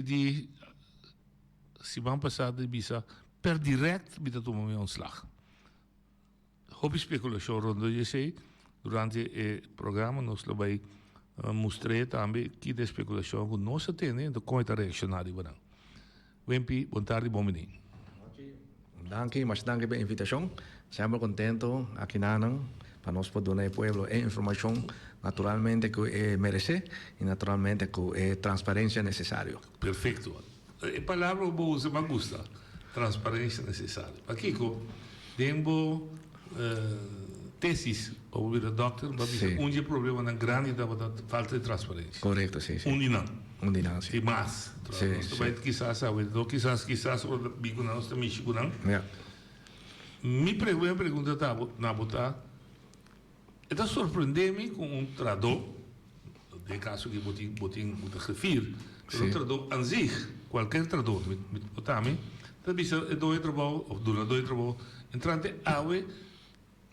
Di siman pasá di bisa per direct mi ta tuma mi ontslag. Hopi spekulashon rondó di esei. Durante e programa nos lo bai mustr'é tambe ki ta e spekulashon ku nos a tene enton kon e ta reakshoná riba nan. Wempi, bon tardi, bon bini. Danki, masha danki pa e invitashon. Semper kontento aki nanan pa nos por duna e pueblo e informashon naturalmente ku e meresé i naturalmente ku e transparensia nesesario. Perfekto. E palabra ku bo usa mi a gusta, transparensia nesesario. Pakiko den bo tesis pa bo bira dòkter bo a bisa un di e problemanan grandi tabata falta di transparensia. Korekto, si, si. Un di nan. Un di nan, si. Tin mas. Si, Nos ta si. bai kisas awe, no kisas, kisas ora ta bin ku nan nos ta mishi ku nan. Ya. Mi primer pregunta ta bo, na bo ta, e ta sorprende mi ku un tradó, den e kaso aki bo tin, bo tin, bo ta grifir, pero un Si. tradó an zich, kualker tradó, mi, mi bo ta mi, ta bisa e doño di trabou òf dunadó di trabou, entrante awe,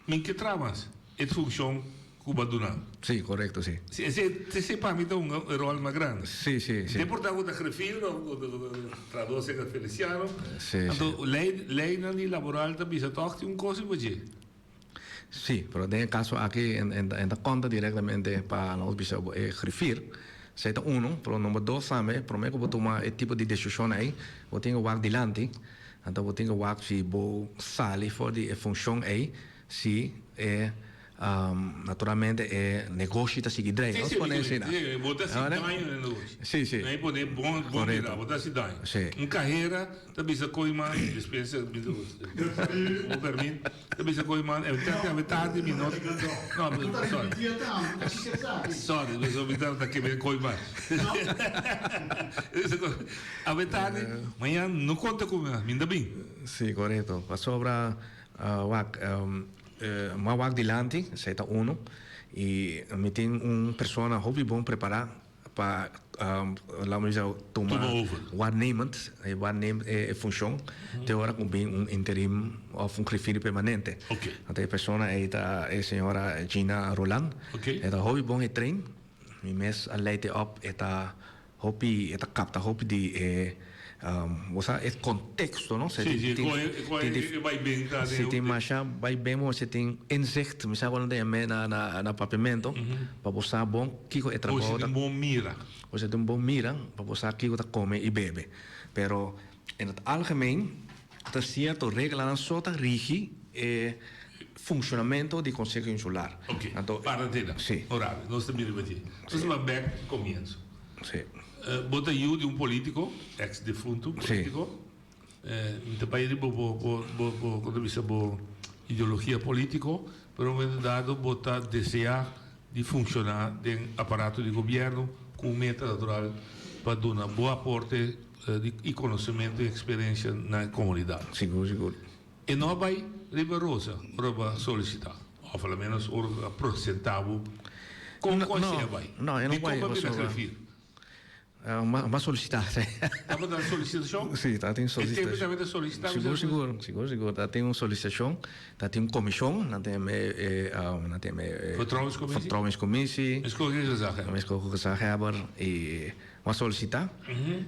Mi ke traha mas e funcion cu bo a duna. Sí, corecto, sí. Sí, esey, esey pa mi ta hunga e rol mas grandi. Sí, sí, sí. No importa cu ta griffier of cu ta trahador cerca Feliciano. Sí, sí. Anto ley, leynan di laboral ta bisa toch tin un cos riba dje. Sí, pero den e caso aki en, en, en ta conta directamente pa nos bisa bo e griffier. Esey ta uno, pero number dos tambe, prome cu bo tuma e tipo di decision ey, bo tin cu wak dilanti. Anto bo tin ku wak si bo sali for di e funshon ei, si e naturalmente e negoshi ta sigui drei. Sí, Nos sí, pone asina. sí, bo ta hasi daño na e negoshi. Sí, sí. Nan e pone bon, bon Korekto. mira, bo ta hasi daño. Sí. Un kahera ta bisa koe man, dispensa, mi ta ku bo permit, ta bisa koe man, e ta kaba tardi mi no, no, sorry. Sorry, mi ta kebe koe man. Awe tardi, mañan no konta ku mi, mi ta bin. Sí, korekto. Pasobra wak, mi a wak dilanti, esei ta unu, i mi tin un persona hopi bon prepará pa, laat mi bisa, tuma waarnemend, e waarneemt e funshon te ora ku bin un interim òf un griffier permanente. Anto e persona ei ta e señora Gina Roland. E ta hopi bon getrain, mi mes a leid e op, e ta. Hopi e ta capta hopi di e bo sa e contexto no Si si e con e bai ben ta si tin masha bai ben bo si tin inzicht mi sa cuando ta yam'e na na papiamento pa bo sa bon kico e trabao ta bo si tin bon mira bo si tin bon mira pa bo sa kico ta come y bebe pero en het algemeen ta cierto reglanan so ta rigi e funcionamento di conseho insular Ok para teda si ora nos ta mira riba dje nos ta bai bek comienzo. Sí. Bo ta yu di un politico, ex defunto politico. Mi ta bai riba bo, bo, bo, bo, con ta bisa bo ideologia politico, pero un momento dado bo ta desea di funciona den aparato di gobierno cu un meta natural pa duna bo aporte di y conocemento y experiencia na e comunidad. Sigur, sigur. E no a bai riba rosa ora bo a solicita, of a lo menos ora bo a presenta bo con No, con esei a bai. no, e no Di bai con bo a bira pasobra grifir? Mi a solicita, sí. Tabata solicitacion? Sí, tabatin E tempo solicitacion. tabata solicita? Sigur, sigur, sigur, sigur. Tabatin un solicitacion, tabatin un comision, nan tin e, nan tin e Vertrouwenscommissie? Vertrouwenscommissie. Escoge gezaghebber. Escoge gezaghebber y Bo a solicita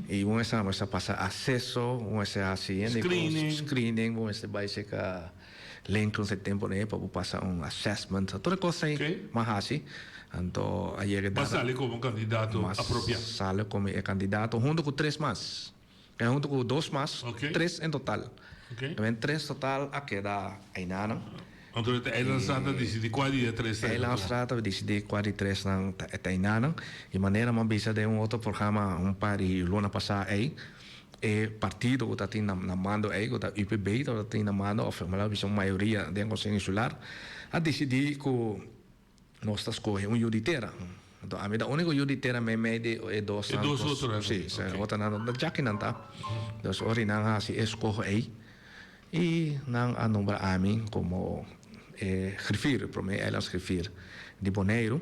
y bo mester a pasa acceso, bo mester haci hende cos, Screening. screening, bo mester bay cerca Lincoln e tempo ey pa bo pasa un assessment, tur e cos ey Ok. bo a haci, anto a yega Bo a sali como un candidato Bo a apropia. sali como e candidato hunto cu tres mas, hunto cu dos mas, Ok. tres en total. Ok. Tamen tres total a keda einanan. Anto e ta Eilandstraat ta disidí kua di e tres ta e ta tuma. Eilandstraat ta disidí kua di tresnan ta e ta einanan. I manera mi a bisa den un otro programa un par di luna pasá ei, e partido ku ta tin na mando ei, ku ta UPB tabata tin na mando òf mi a bisa un mayoria den Konseho Insular, a disidí ku nos ta skohe un yu di tera. Anto ami ta úniko yu di tera meimei di e dos E dos otronan. Sí, e otronan ta djakinan ta. Dus ora nan hasi e skoho ei. I nan a nombra ami komo e grifir, e promé eilandsgrifir di Boneiru.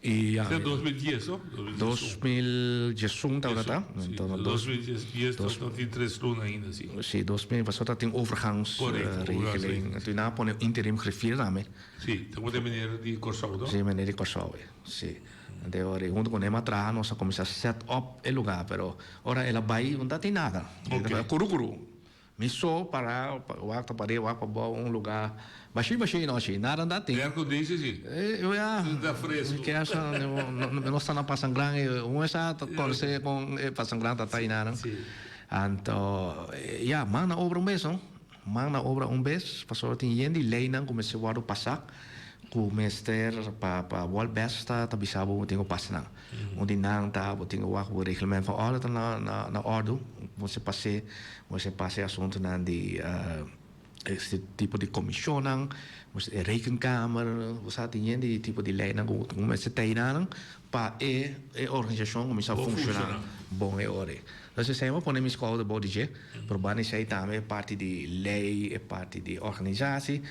I ya. Esei 2010, no? 2011 tabata. Sí, 2010 no tin tres luna ainda, sí. Sí, 2000, pasobra ta tin overgangsregeling. Anto nan a pone interim griffier tambe. Sí, ta como e meneer di Kòrsou, no? Sí, meneer di Kòrsou, sí. Anto e ora hunto ku nem a traha nos a kuminsá set up e lugá, pero ora el a bai no ta tin nada. Kuru kuru. Mi so para wak ta pariba wak pabou un luga bashí bashí nochi nada no ta tin. Air condition si. Ya. Ta fresco. Mi kesa nos ta na Pasangran y un esa ta conoce con e Pasangran ta ta ayina. Si. Anto ya man na obra un bes no. Man na obra un bes pasobra tin yen di leynan cu mester wordo pasa cu mester pa pa wòl bes ta bisa bo tin cu pasa nan. Un di nan ta bo tin cu wak bo reglement van orde ta na na ordo bo mester pas'e. Mester pasa e asuntunan di este tipo di comisionnan, e rekenkamer, bo sa tin yen di tipo di leynan cu mester teyna nan pa e organisacion cuminsa funciona bon e ora ey. Entonces esey mi a pone mi schouder bou di dje, pero banda esey tambe e parti di ley, e parti di organisatie,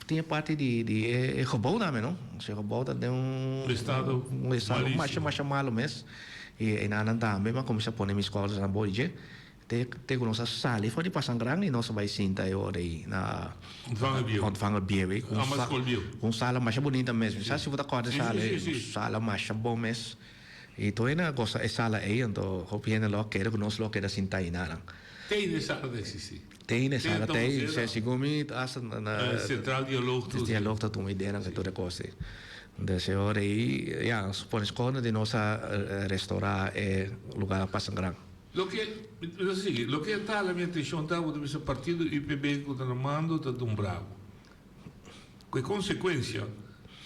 tin e parti di e gebouw tambe no, e gebouw ta den un estado masha masha malo mes y eynan tambe mi a cuminsa pone mi schoudernan bou di dje. Te te ku nos a sali for di Pasangran i nos a bai sinta e ora ei na Ontvanger Bieu. Ontvanger Bieu ei. Ama skol bieu. Ku un sala masha bunita mes. Mi sa si bo ta kòrda e sala ei. Un sala masha bon mes. I tur hende a gosa e sala ei, anto hopi hende lo a kere ku nos lo a keda sinta einanan. Te ainda e sala ta eksistí. Te ainda e sala ta ei. Segun mi asta na. Sentral Dialoog tur. Dialoog ta tuma ideanan ku tur e kos ei. Entonces e ora ei ya nos pone skol di nos a restorá e lugar Pasangran. Loke, mi ta sigui, loke a tala mi atencion ta ku ta bisa partido UPB ku ta na mando ta dun bravo. Ku e consecuencia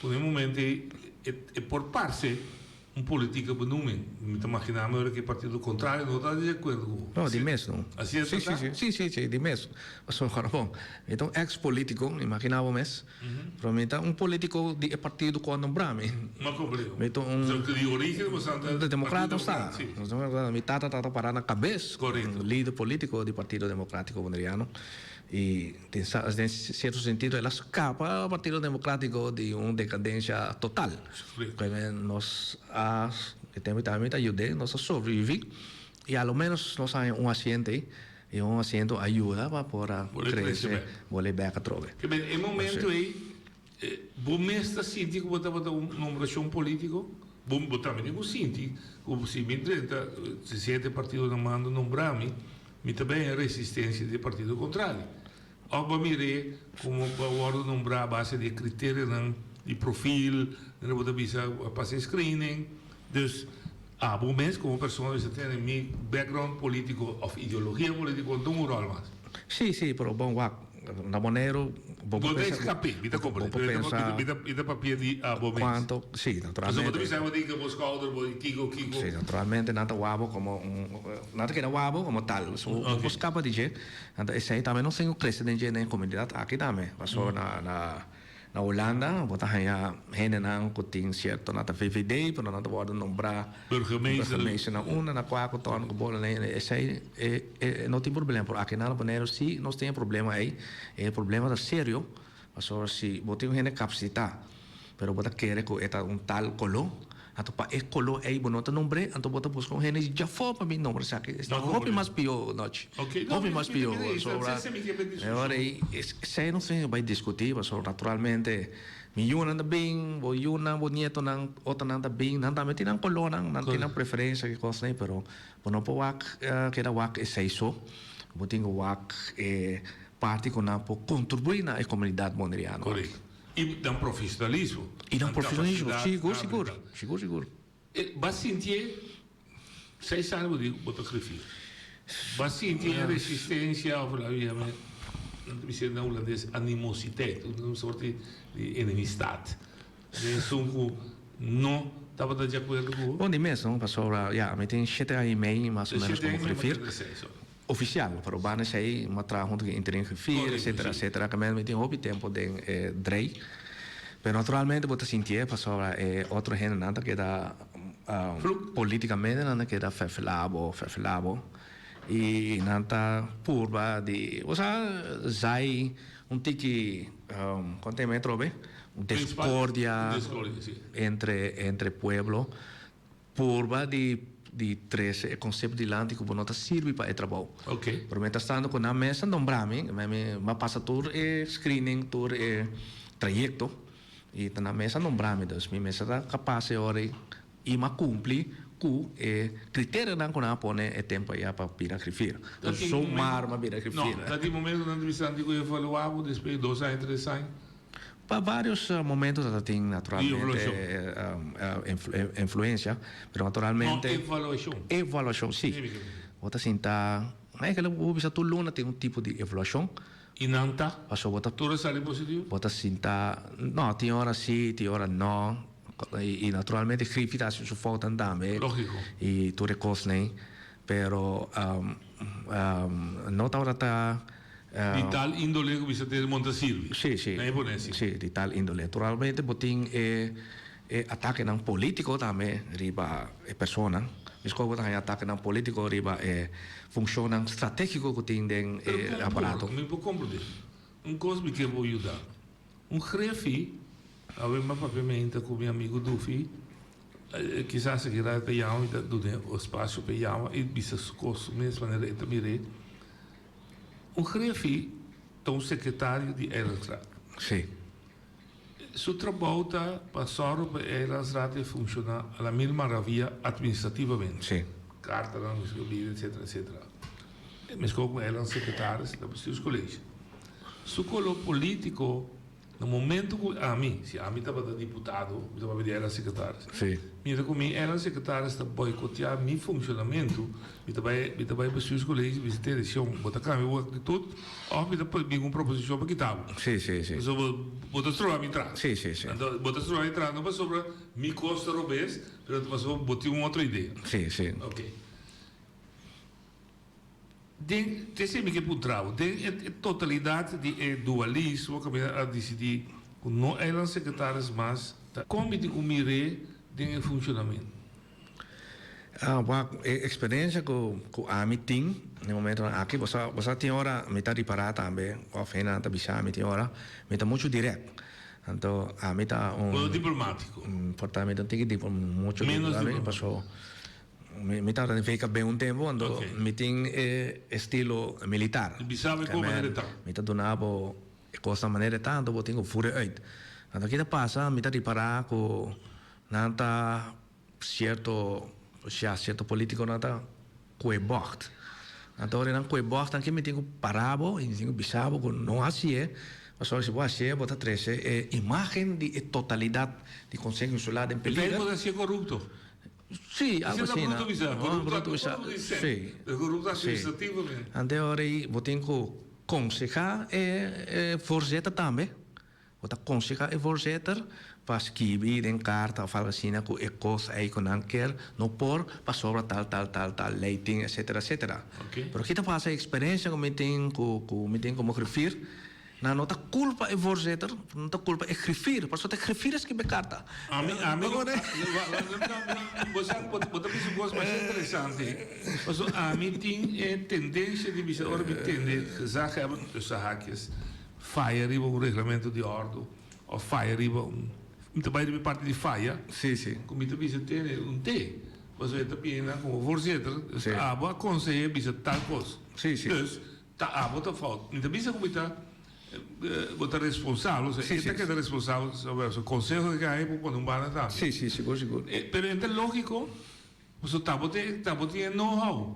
ku na e momento ei e por parce un politica benoeming. Mi ta magina mi ora ku e partido contrario no ta di acuerdo ku bo. No, di mes no. Asi e ta ta? Si, si, si, si, di mes. Pasobra, bon, mi ta un ex politico, imagina bo mes. Pero mi ta un politico di e partido cu a nombra mi. Ma comprendo. Mi ta un. So di origen bo sa ta. De Democrata sta. Si. Mi tata tata para na cabes. Correcto. Lider politico di Partido Democratico Boneriano. Y den den cierto sentido el a scapa Partido Democratico di un decadencia total. Correcto. Nos a, e tempo mi ta yude, nos a sobrevivi y a lo menos nos a haña un asiento ey. E un asiento a yuda pa por a crece, bol'e bek atrobe. Ke men e momento ei bo mes ta sinti ku bo tabata un nombrashon politiko? Bo bo tambe tin ku sinti ku si mi drenta si siete partidonan manda nombra mi, mi ta bay en resistencia di e partido contrario. Of bo a mir'é komo bo a wòrdu nombrá a base di e kriterionan di profil, bo ta bisa a pasa e screening. Dus abo mes komo persona mester tene mi background politico of ideologia politico no ta un rol mas. Sí, sí, pero bon wak, na Boneiru bo por pensa. Bo ta escapé, mi ta comprende. Bo por pensa. Mi ta papia di abo mes. Cuanto, sí, naturalmente. Pasobra bo ta bisa bo tin bo schouder, bo di kiko, kiko. Sí, naturalmente nan ta wak bo komo un, nan ta keda wak bo komo tal. So bo por scapa di dje. Anto esei tambe nos tin ku krese den dje den e komunidat aki tambe. Pasobra na na. Na Hulanda bo ta haña hendenan ku tin sierto nan ta VVD pero nan ta wòrdu nombrá Burgemeester. burgemeester na unda na kua ku tòrna ku bola na hende esei e e no tin problema pero aki na Boneiru si nos tin e problema ei e problema ta serio pasobra si bo tin un hende kapasitá pero bo ta kere ku e ta un tal koló Anto pa e color ey bo no ta nombr'é, anto bo ta busca un hende di djafó pa bin nombra esaki. Esta hopi mas pió nochi. Hopi mas pió. Pasobra e ora ey esey nos tin bay discuti pasobra naturalmente mi yunan ta bin, bo yunan, bo nietonan, otronan ta bin, nan tambe tin nan colornan, nan tin nan preferencia ki cosnan ey, pero bo no por wak keda wak esey so. Bo tin cu wak e parti cu nan por contribui na e comunidad boneriano. I nan profesionalismo. I nan profesionalismo, sigur, sigur, sigur, sigur. E ba sintié, seis aña bo di bo ta grifir. Ba sinti e resistencia of laat mi yama, nan ta bisa na hulandes animositeit, un soort di enemistad. Den esun ku no tabata di akuerdo ku bo? Bon, di mes no, pasobra ya, mi tin shete aña i mei mas o menos komo grifir. Oficial, pero banda esei mi a traha hunto ku interim grifir, etcetera, etcetera. Ke mi tin hopi tempo den e drei. Pero naturalmente bo ta sintié pasobra e otro hendenan ta keda politicamente nan ta keda ferfelá bo, ferfelá bo. I nan ta purba di, bo sa, zai un tiki, kon ta yama e atrobe? discordia entre entre pueblo purba di di trece e concepto dilanti cu bo no ta sirbi pa e trabou. Pero mientras tanto cu nan mes a nombra mi, mi a pasa tur e screening, tur e trayecto y ta nan mes a nombra mi, dus mi mester ta capaz e ora y mi a cumpli cu e criterionan cu nan a pone e tempo aya pa bira griffier. Dus zomaar mi a bira griffier. No, ta tin momento cu nan ta bisa anti cu evalua bo despues di dos aña, tres aña? Pa varios momento ta tin naturalmente influencia, pero naturalmente. No, evaluacion. Evaluacion, si. Bo ta sinta, eigenlijk bo bisa tur luna tin un tipo di evaluacion. Y nan ta? Pasobra bo ta. Tur a sali positivo? Bo ta sinta, no, tin ora si, tin ora no. Y naturalmente griffie ta haci su foutnan tambe. Logico. Y tur e cosnan. Pero no tabata ta. Di tal indole ku bisa te monta sirbi. Sí, sí. Nan e pone así. Sí, di tal indole. Naturalmente bo tin e e atakenan politico tambe riba e persona. Meskos bo ta haña atakenan politico riba e funshonnan strategico ku tin den e aparato. Mi por komprendé. Un kos mi ke bo yuda. Un grefi, awe mi a papia meinta ku mi amigu Dufi, Kisas aki rato ta yama mi ta duna e spasio pa e yama i bisa su kos su mes manera e ta mir'é. Un grefi ta un sekretario di Eilandsraad. Sí. Su trabou ta pa sòru pa e Eilandsraad e funshoná a la mil maravia atministrativamente. Sí. Kartanan mester ku bini etsetera etsetera. Meskos ku eilandssekretaris ta bestuurscollege. Su koló polítiko. Na momento ku ami, si ami tabata diputado, mi ta papia di Ella Secretaris. Sí. Mira ku mi Ella Secretaris ta boikoteá mi funshonamentu, mi ta bai, mi ta bai bestuurscollege bisa te reshon, bo ta kambia bo aktitut òf mi ta bin ku un proposishon pa kita bo. Sí, sí, sí. Pasobra bo, bo ta stroba mi traha. Sí, sí, sí. Anto bo ta stroba mi traha no pasobra mi kos ta robes, pero ta pasobra bo tin un otro idea. Sí, sí. Oké. Den, t'esei mi ke puntra bo, den e totalidat di e dualismo kaminda a disidí ku no eilandsecretaris mas, ta kon mi tin ku mir'é den e funshonamentu? Wak, e eksperensia ku ku ami tin den momentonan aki, bo sa bo sa tin ora mi ta ripará tambe òf hendenan ta bisa mi tin ora mi ta muchu dirèkt. Anto ami ta un. Bo ta diplomátiko. Por ta mi ta un tiki muchu diplomático paso. Mi tabata den VKB un tempu, anto mi tin e estilo militar. Bisa mi kon manera e ta. Mi ta duna bo e kosnan manera e ta, anto bo tin ku fura e uit. Anto ki ta pasa, mi ta ripará ku nan ta sierto, ya sierto politikonan ta kue bògt. Anto ora nan kue bògt aki mi tin ku para bo i mi tin ku bisa bo ku no hasié, pasobra si bo hasié bo ta trese e imágen di e totalidat di Konseho Insular den peliger. Bo ta hasié korupto. Sí, algo asina. Bruto bisa, bruto bisa. Sí. Corrupto administrativamente. Ante ora ei bo tin ku konsehá e voorzitter tambe. Bo ta konsehá e voorzitter pa skibi den karta òf algo asina ku e kos ei ku nan kier no por pasobra tal tal tal tal lei tin etcetera etcetera. Pero ki ta pasa e eksperensia ku mi tin ku ku mi tin komo griffier. Nan no ta culpa e voorzitter, no ta culpa e griffier, pasobra ta e griffier a skibi e carta. Ami, ami, bo sa, bo ta bisa un cos masha interesante, pasobra ami tin e tendencia di bisa ora mi tende gezaghebber, tussen haakjes, faya riba un reglamento di ordo, of faya riba un, mi ta bai riba e parti di faya, Sí, sí. cu mi ta bisa tene un te, pasobra e ta bini nan como voorzitter, dus abo a consehe bisa tal cos. Sí, sí. Dus, Ta abo ta fout. Mi ta bisa ku mi ta bo ta responsabel, osea e ta keda responsabel sobre su konseho ke hay por pone un banda tambe. Sí, sí, sigur, sigur. Pero e ta lógiko, pasobra ta bo tin ta bo tin e know how,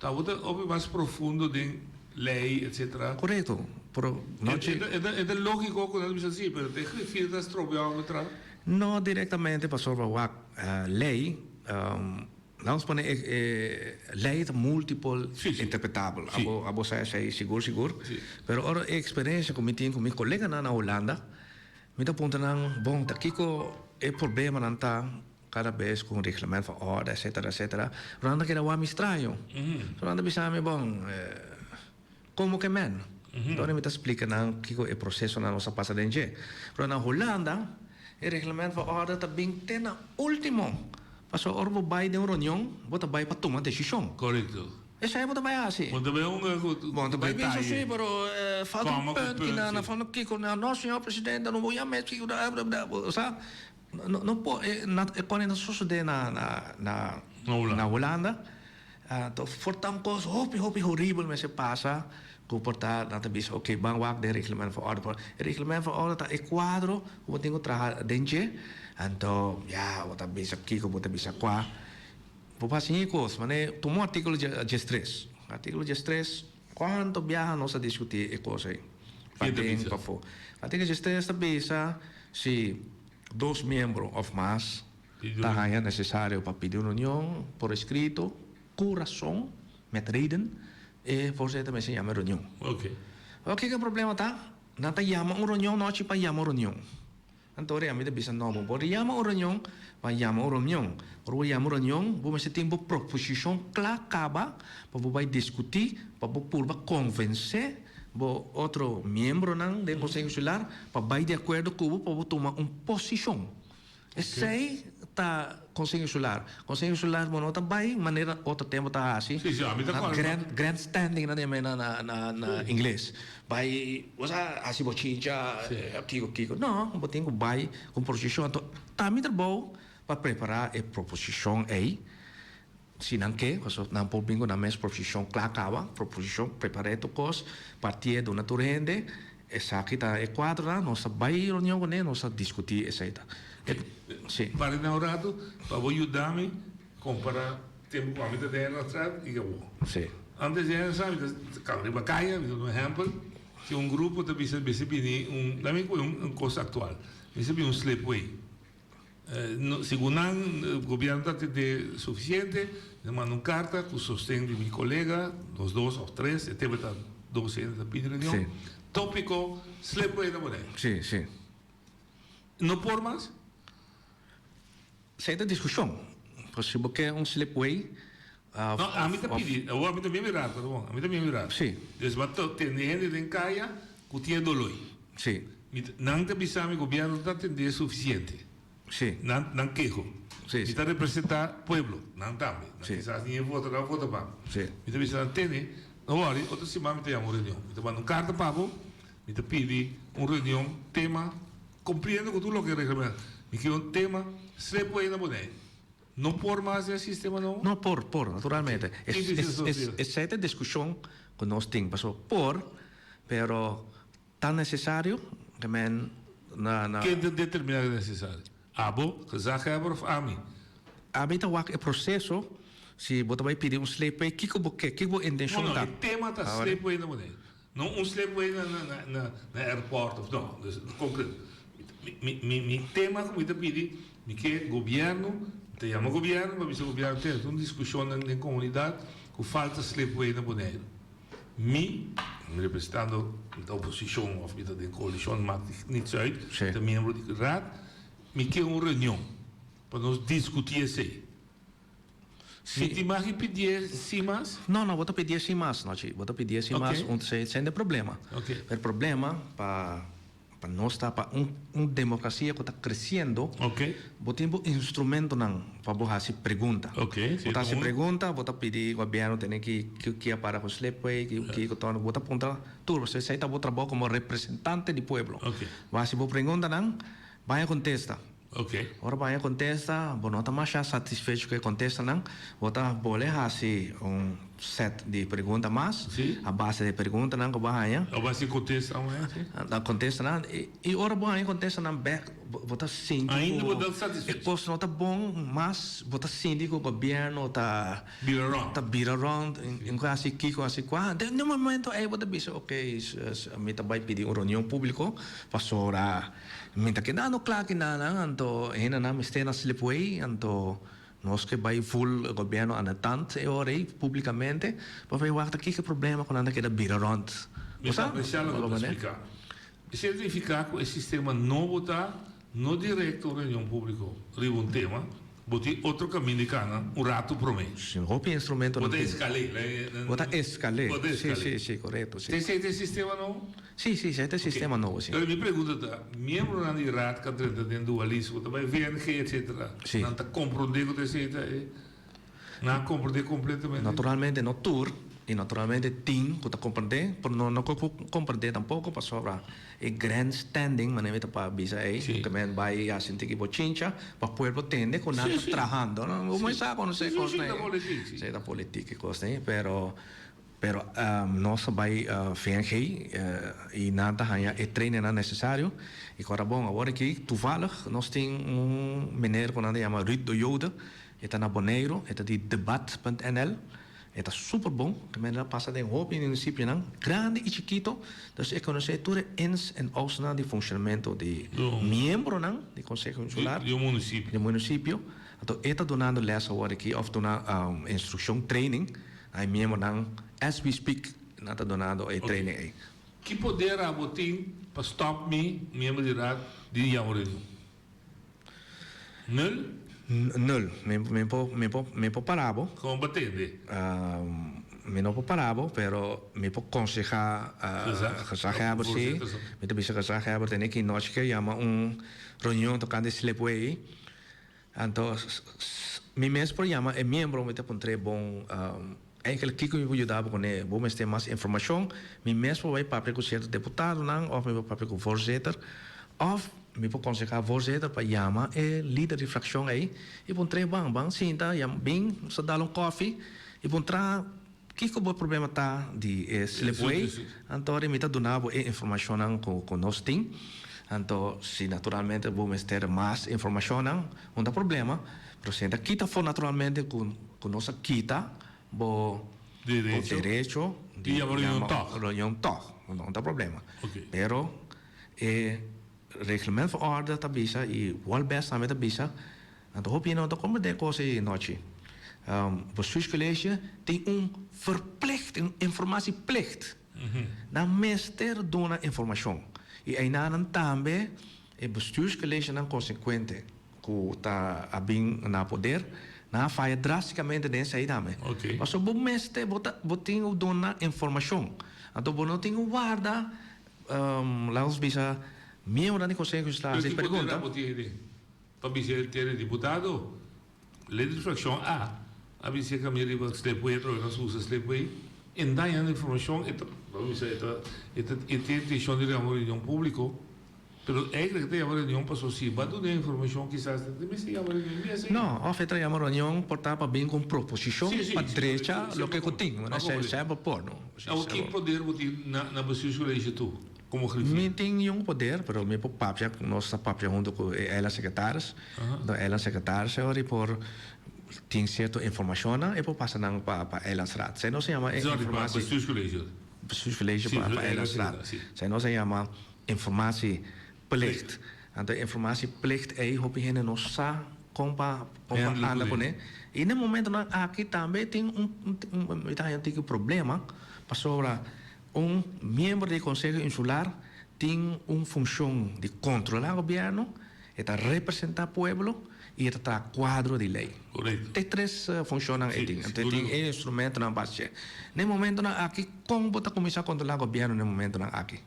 ta bo ta hopi mas profundo den lei etcetera. Korekto, pero no E ta e ta lógiko ku nan ta bisa si, pero ta e griffier ta strobia abo atrás. No direktamente pasobra wak lei. Laat ons pone e lei ta multiple interpretabel. Abo abo sa esei sigur sigur. Pero ora e experiencia ku mi tin ku mi koleganan na Hulanda, mi ta puntra nan, bon ta kiko e problemanan ta kada bes ku un reglement van orde etcetera etcetera. Pero nan ta keda wak mi straño. So nan ta bisa mi, bon, komo ke men? Dor mi ta splika nan kiko e prosesonan nos a pasa den dje. Pero na Hulanda e reglement van orde ta bin te na ultimo. Pasobra ora bo bai den un reunion, bo ta bai pa tuma desishon. Korekto. Esei bo ta bai hasi. Bo ta bai hunga ku Bo ta bai bisa detaye. si, pero falta un Kòma ku punt punt, kina, si. na falta kiko, na no señor presidente, no bo yama e kiko, bo sa, no no por, e na e kòne ta sosodé na na na Na Hulanda. na Hulanda. Anto for ta un kos hopi hopi horibel mester pasa ku por ta nan ta bisa oke ban wak den reglement van orde. E reglement van orde ta e kuadro ku bo tin ku traha den dje. Anto ya bo ta bisa kiko bo ta bisa kua. Bo por hasi e kos manera tuma un artíkulo diestres. Artíkulo diestres kuantu biaha nos a diskutí e kos ei paden pafó. Artíkulo diestres ta bisa si dos miembro òf mas Ta haña nesesario pa pidi un reunion por eskrito ku rason, met reden, e voorzitter mester yama e reunion. Awor kiko e problema ta? Nan ta yama un reunion nochi pa yama un reunion. Anto ora mi ta bisa no, bo por yama un reunion pa yama un reunion. Ora bo yama un reunion bo mester tin bo proposishon kla kaba pa bo bai diskutí, pa bo purba konvensé bo otro miembronan den Konseho Insular pa bai di akuerdo ku bo pa bo tuma un posishon. Esei ta Konseho Insular. Konseho Insular bo no ta bai manera otro tempo ta hasi. Sí, sí, ami ta Na kòrda. grand, grandstanding nan ta yama na, na, na, na ingles. Bai, bo sa hasi bochincha, kiko, kiko. No, bo tin ku bai ku un proposishon. Anto ta mi trabou pa prepará e proposishon ei. Si nan ke, pasobra nan por bin ku nan mes proposishon kla kaba, proposishon, prepar'é tur kos, parti'é duna tur hende, esaki ta e kuadronan, nos ta bai reunion kuné, nos ta diskutí esei ta. Si. Para na un ratu pa bo yuda mi kompará tempu ku ami ta den Raad i awor. Si. Antes di esei mi ta kaba riba kaya, mi ta duna un ehèmpel, si un grupo ta bisa mester bini un, lami kohe un kos aktual, mester bini un slipway. Segun nan, gobierno ta atende suficiente, nan manda un carta cu sosten di mi colega, nos dos of tres, e tema ta dos hende ta pidi reunion, topico slipway na Bonaire. Sí, sí. No por mas? Esei ta discusion. Pues si bo ke un slipway. No, ami ta pidi, awor ami ta bien mirar, perdon, ami ta bien mirar. Sí. Dus bo ta tende hende den caya cu tin e doloi. Sí. Mi ta, nan ta bisa mi gobierno no ta atendé suficiente. Sí. Nan, nan keho. Sí, sí. Mi ta representa pueblo, nan tambe. Nan Sí. kisas ni e vota, nan vota pa mi. Sí. Mi ta bisa nan, tene, no worry, otro siman mi ta yama un reunion. Mi ta manda un carta pa bo, mi ta pidi un reunion tema, cumpliendo cu tur loke reglamento. Mi kier un tema, slipway na Bonaire. No por mas den e sistema nobo? No por, por, naturalmente. Kin dici eso, Sir? Esei ta e discusion cu nos tin, pasobra por, pero ta necesario? Ke men na na. Ken ta determina ku ta necesario? Abo, gezaghebber of ami? Ami ta wak e proceso, si bo ta bai pidi un sleepway, kiko bo ke, kiko bo intencion No, no, ta? e tema ta sleepway na Bonaire. No un slipway na na na na airport of no, dus concreto. Mi mi mi tema ku mi ta pidi, mi ke gobierno, mi ta yama gobierno pa bisa gobierno tene un diskushon den den komunidat ku falta slipway na Boneiru. Mi, mi representando mi ta oposishon of mi ta den koalishon maakt niets uit, mi ta miembro di raad, mi ke un reunion pa nos diskuti esei. Mi tin mag di pidié sin mas? No, no, bo ta pidié sin mas, Nochi. Bo ta pidié sin mas, un sin de problema. Ok. Pero problema pa pa nos ta pa un un demokrasia ku ta kresiendo. Ok. Bo tin bo instrumentonan pa bo hasi pregunta. Ok, si. Bo ta hasi pregunta, bo ta pidi gobièrnu tene ki ki a para ku slipway, ki ki ku torno. Bo ta puntra tur, pasobra esei ta bo trabou komo representante di pueblo. Ok. Bo hasi bo preguntanan, baña kontesta. Ok. Ora bo haña kontesta, bo no ta masha satisfecho ku e kontestanan, bo ta bole hasi un set di pregunta mas a base di e preguntanan ku bo a haña. A base di kontesta bo haña, si. Na kontestanan, i ora bo haña kontestanan bèk, bo ta sinti ku. Ainda bo ta satisfecho. E kos no ta bon mas, bo ta sinti ku gobièrnu ta. Bira rònt. Ta bira rònt, en ku hasi kiko, hasi kua. Den un momento ei bo ta bisa, ok, mi ta bai pidi un reunion públiko pasobra. Mi ta kedando kla ki nan anto hendenan mester na slipway anto nos ke bai vul gobierno aan de tand e ora ei publicamente pa bai wak ta kiko e problema ku nan ta keda bira rond. Mi ta aprecia loke bo ta splika. Esei ta nifica ku e sistema nobo ta no directo un reunion publico riba un tema. Bo tin otro kaminda di kana un ratu promé. Si, hopi instrumento nan tin. Bo ta eskal'é. Bo ta eskal'é. Bo ta eskal'é. Si, si, si, korekto, si. Ta esei ta e sistema nobo? Si, si, esei ta e sistema nobo, si. Pero mi pregunta ta, miembronan di Raad ku a drenta den dualismo, ta bai VNG, etcetera, Si. nan ta komprondé ku ta esei ta e. Nan a komprendé kompletamente? Naturalmente no tur i naturalmente tin ku ta komprendé, pero no no ku komprendé tampoko pasobra e grandstanding manera mi ta pa bisa ei ku men bai hasi un tiki bochincha pa pueblo tende ku nan ta trahando. Bo mes sa konosé kosnan ei. Si ta politik e kosnan ei pero Pero nos a bai VNG y nan ta haña e trainingnan necesario y cu ora bon. Awor aki toevallig nos tin un meneer cu nan ta yama Ruud de Jode, e ta na Boneiru, e ta di debat punt nl, e ta super bon, e meneer a pasa den hopi municipionan, grandi y chikito, dus e conoce tur e ins en outsnan di funcionamento di miembronan di Conseho Insular, di un municipio. Anto e ta dunando les awor aki of duna instruccion, training. Ai miembronan as we speak nan ta donando e training ei. Ki poder abo tin pa stop mi, miembro di Raad, di yama reunion? Nul? Nul. Mi mi por mi por mi por para bo. Kon bo tende? Mi no por para bo, pero mi por konsehá gezaghebber si. Mi ta bisa gezaghebber tene ki nochi ke yama un reunion tokante slipway. Anto mi mes por yama e miembro, mi ta puntr'é bon, eigenlijk kiko mi por yuda bo kuné? Bo mester mas informashon? Mi mes por bai papia ku sierto deputadonan òf mi por papia ku voorzitter òf mi por konsehá voorzitter pa yama e lider di frakshon ei i puntr'é ban, ban sinta, yama bin nos ta dal un kòfi i puntra kiko bo problema ta di e slipway. Anto mi ta duna bo e informashonnan ku nos tin. Anto si naturalmente bo mester mas informashonnan, un ta problema, pero si ta kita afó naturalmente ku ku nos a kita bo derecho di yama reunion tòg. Reunion tòg, no ta problema. Pero e reglement van orde ta bisa i Wolbes tambe ta bisa. Anto hopi hende no ta comprende e cos ei nochi. Bestuurscollege tin un verplicht, un informatieplicht. Nan mester duna informacion. Y einanan tambe e bestuurscollegenan consecuente cu ta a bin na poder, nan a faya drasticamente den esei tambe. Pasobra bo mester, bo ta, bo tin cu duna informacion. Anto bo no tin cu warda, laat ons bisa, miembronan di Conseho Insular haci pregunta. Pa bisa e tere diputado, lid di fraccion A a bisa e camia riba slipway atrobe nos usa slipway e dañando informacion e ta pa bisa e ta e ta e tin intencion di yama reunion publico pero eigenlijk e ta yama reunion paso si ba duna e informacion kisas e ta mester yama reunion mes ei. No, of e ta yama reunion por ta pa bin cu un proposicion pa drecha loke cu tin, esei por no. Awor ki poder bo tin na na bestuurscollege tu? Como griffier? Mi tin un poder, pero mi por papia, nos ta papia hunto cu e eilandsecretaris. Enton eilandsecretaris e ora por tin cierto informacionnan e por pasa nan pa pa eilandsraad. Esei nos a yama e Sorry, pa informatie. bestuurscollege. Bestuurscollege Si, pa pa eilandsraad. Si. Esei nos a yama informatieplicht. Anto e informatieplicht ei hopi hende no sa con pa con pa Handle anda cune. cune. Y na e momentonan aki tambe tin un un mi ta haña un tiki problema pasobra Un miembro di e Konseho Insular tin un funshon di kontrolá gobièrnu, e ta representá pueblo i e ta traha kuadro di lei. Korekto. E tres funshonnan e tin. Sí, Anto e tin e instrumentonan pa hasié. Na e momentonan aki, kon bo ta kuminsá kontrolá gobièrnu na e momentonan aki?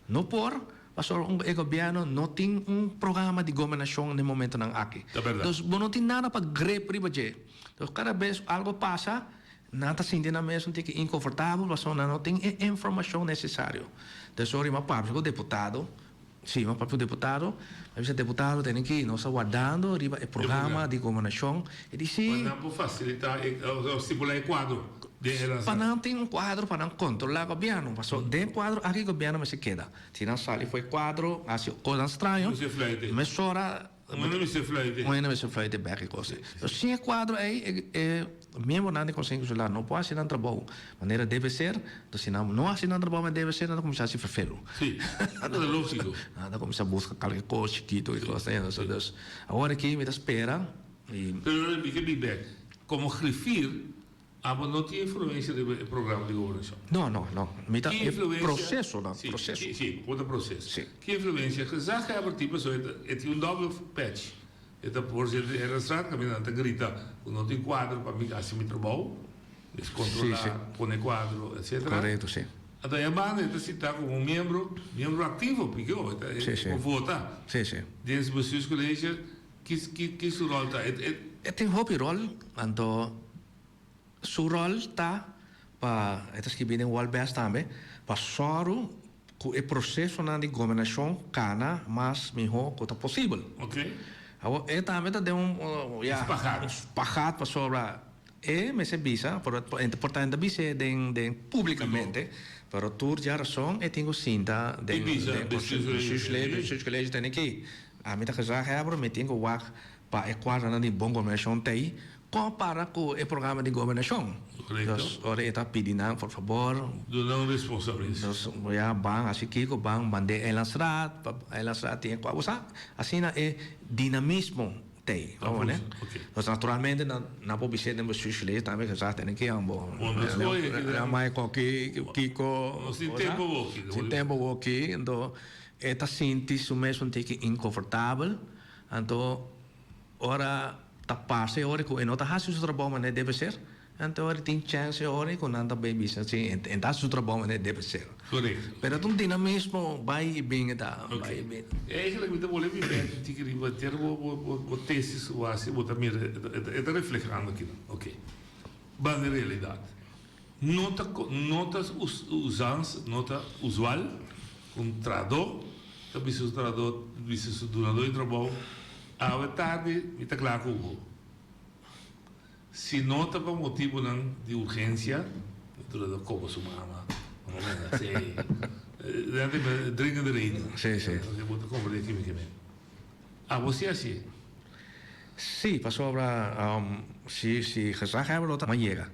No por, pasobra un e gobièrnu no tin un programa di gobernashon na e momentonan aki. Ta bèrdat. Dus bo no tin nada pa grep riba dje. Dus kada bes algu pasa, Nan ta sinti nan mes un tiki inconfortabel pasobra nan no tin e informacion necesario. Entonces ora mi a papia cu deputado, si, mi a papia cu deputado, mi a bisa deputado tene ki nos ta wardando riba e programa di gobernacion. E di si. Pa nan por facilita e, o stipula e cuadro den e Pa nan tin un cuadro pa nan controla gobierno, pasobra den e cuadro aki gobierno mester keda. Si nan sali for e cuadro, haci cosnan straño, mesora. Un hende mester fluite. Un hende mester fluite bek e kos ei. Entonces sin e kuadro ei e e miembronan di Konseho Insular no por hasi nan trabou manera debe ser. Entonces si nan no hasi nan trabou manera debe ser nan ta kuminsá hasi ferfelu. Si, ta lógiko. Nan ta kuminsá buska kalke kos chikito i kos asina. Entonces awor aki mi ta spera i. Pero mi ke bin bek. Komo griffier Abo no tin influencia riba e programa di gobernacion? No, no, no. Mi ta Ki e influencia? procesonan, Si, proceso. si, si, bo ta proceso. Si. Ki influencia gezaghebber tin pasobra e ta e tin un dobbel patch. E ta voorzitter di Eilandsraad kaminda nan ta grita ku no tin kuadro pa mi hasi mi trabou, dus Si, kontrola, si. pone kuadro, etcetera. Korekto, si. Anto e banda e ta sita komo un miembro, miembro aktivo, pikio, e ta Si, e si. por vota. Si, si. Den su bestuurscollege, ki ki ki su rol ta? E e. E tin hopi rol, anto. Su ròl ta pa, e ta skibí den Wolbes tambe, pa sòru ku e prosesonan di gobernashon kana mas mihó ku ta posibel. Awor e tambe ta den un, ya, un spagat pasobra e mester bisa, por por ta e ta bis'é den den públikamente, pero tur djarason e tin ku sinta den den bestuurscollege tene ki ami ta gezaghebber mi tin ku wak pa e kuadranan di bon gobernashon ta ei Compara cu e programa di gobernacion. Correcto. Dus ora e ta pidi nan por fabor. Duna un responsabilis. Dus ya ban haci kico ban mand'e Eilandsraad pa Eilandsraad tin e cua bo sa asina e dinamismo t'ey. Ta Bo funciona, wak? ok. Dus naturalmente nan nan por bis'e den bestuurscollege tambe gezag tene ki an bo. Bo no scoge ki Nan mai koki kico. No sin tempo woki. Sin tempo woki anto e ta sinti su mes un tiki inconfortabel anto. Ora ta pasa e ora ku e no ta hasi su trabou manera e debe ser, anto ora tin chèns e ora ku nan ta bay bisa si e ta hasi su trabou manera e debe ser. Korekto. Pero ta un dinamismo bai i bin e ta bai i bin. Eigenlijk mi ta bolbe mi bek un tiki riba ter bo bo bo tesis ku bo hasi bo ta mira e ta reflehando akinan. Oke. Banda e realidat. No ta no ta usans, no ta usual ku un trahadó ta bisa su trahadó, bisa su dunadó di trabou, awe tardi mi ta kla ku bo. Si no ta pa motibunan di urgensia, e trahadó koba su mama, sí, dringende reden. Sí, sí. Bo ta komprendé kimi ke men. Abo si hasié? Sí, pasobra si si gezaghebber lo ta yega,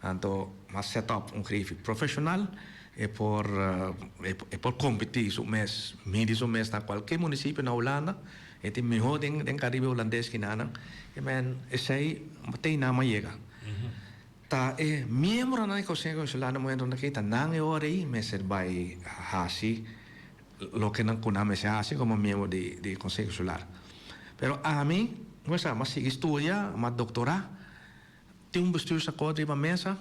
anto mas set up un griffie profesional e por e por competi su mes, midi su mes na cualkier municipio na Hulanda, e tin miho den den Caribe Hulandes ki nan, e men esey te nan a yega. Ta e miembronan di Conseho Insular na momento aki ta nan e ora ey mester bay haci loke nan ku nan mester hasi komo miembro di di Konseho Insular. Pero ami, bo sa, m'a sigui studia, m'a doktorá, tin un bestuursakkoord riba mesa,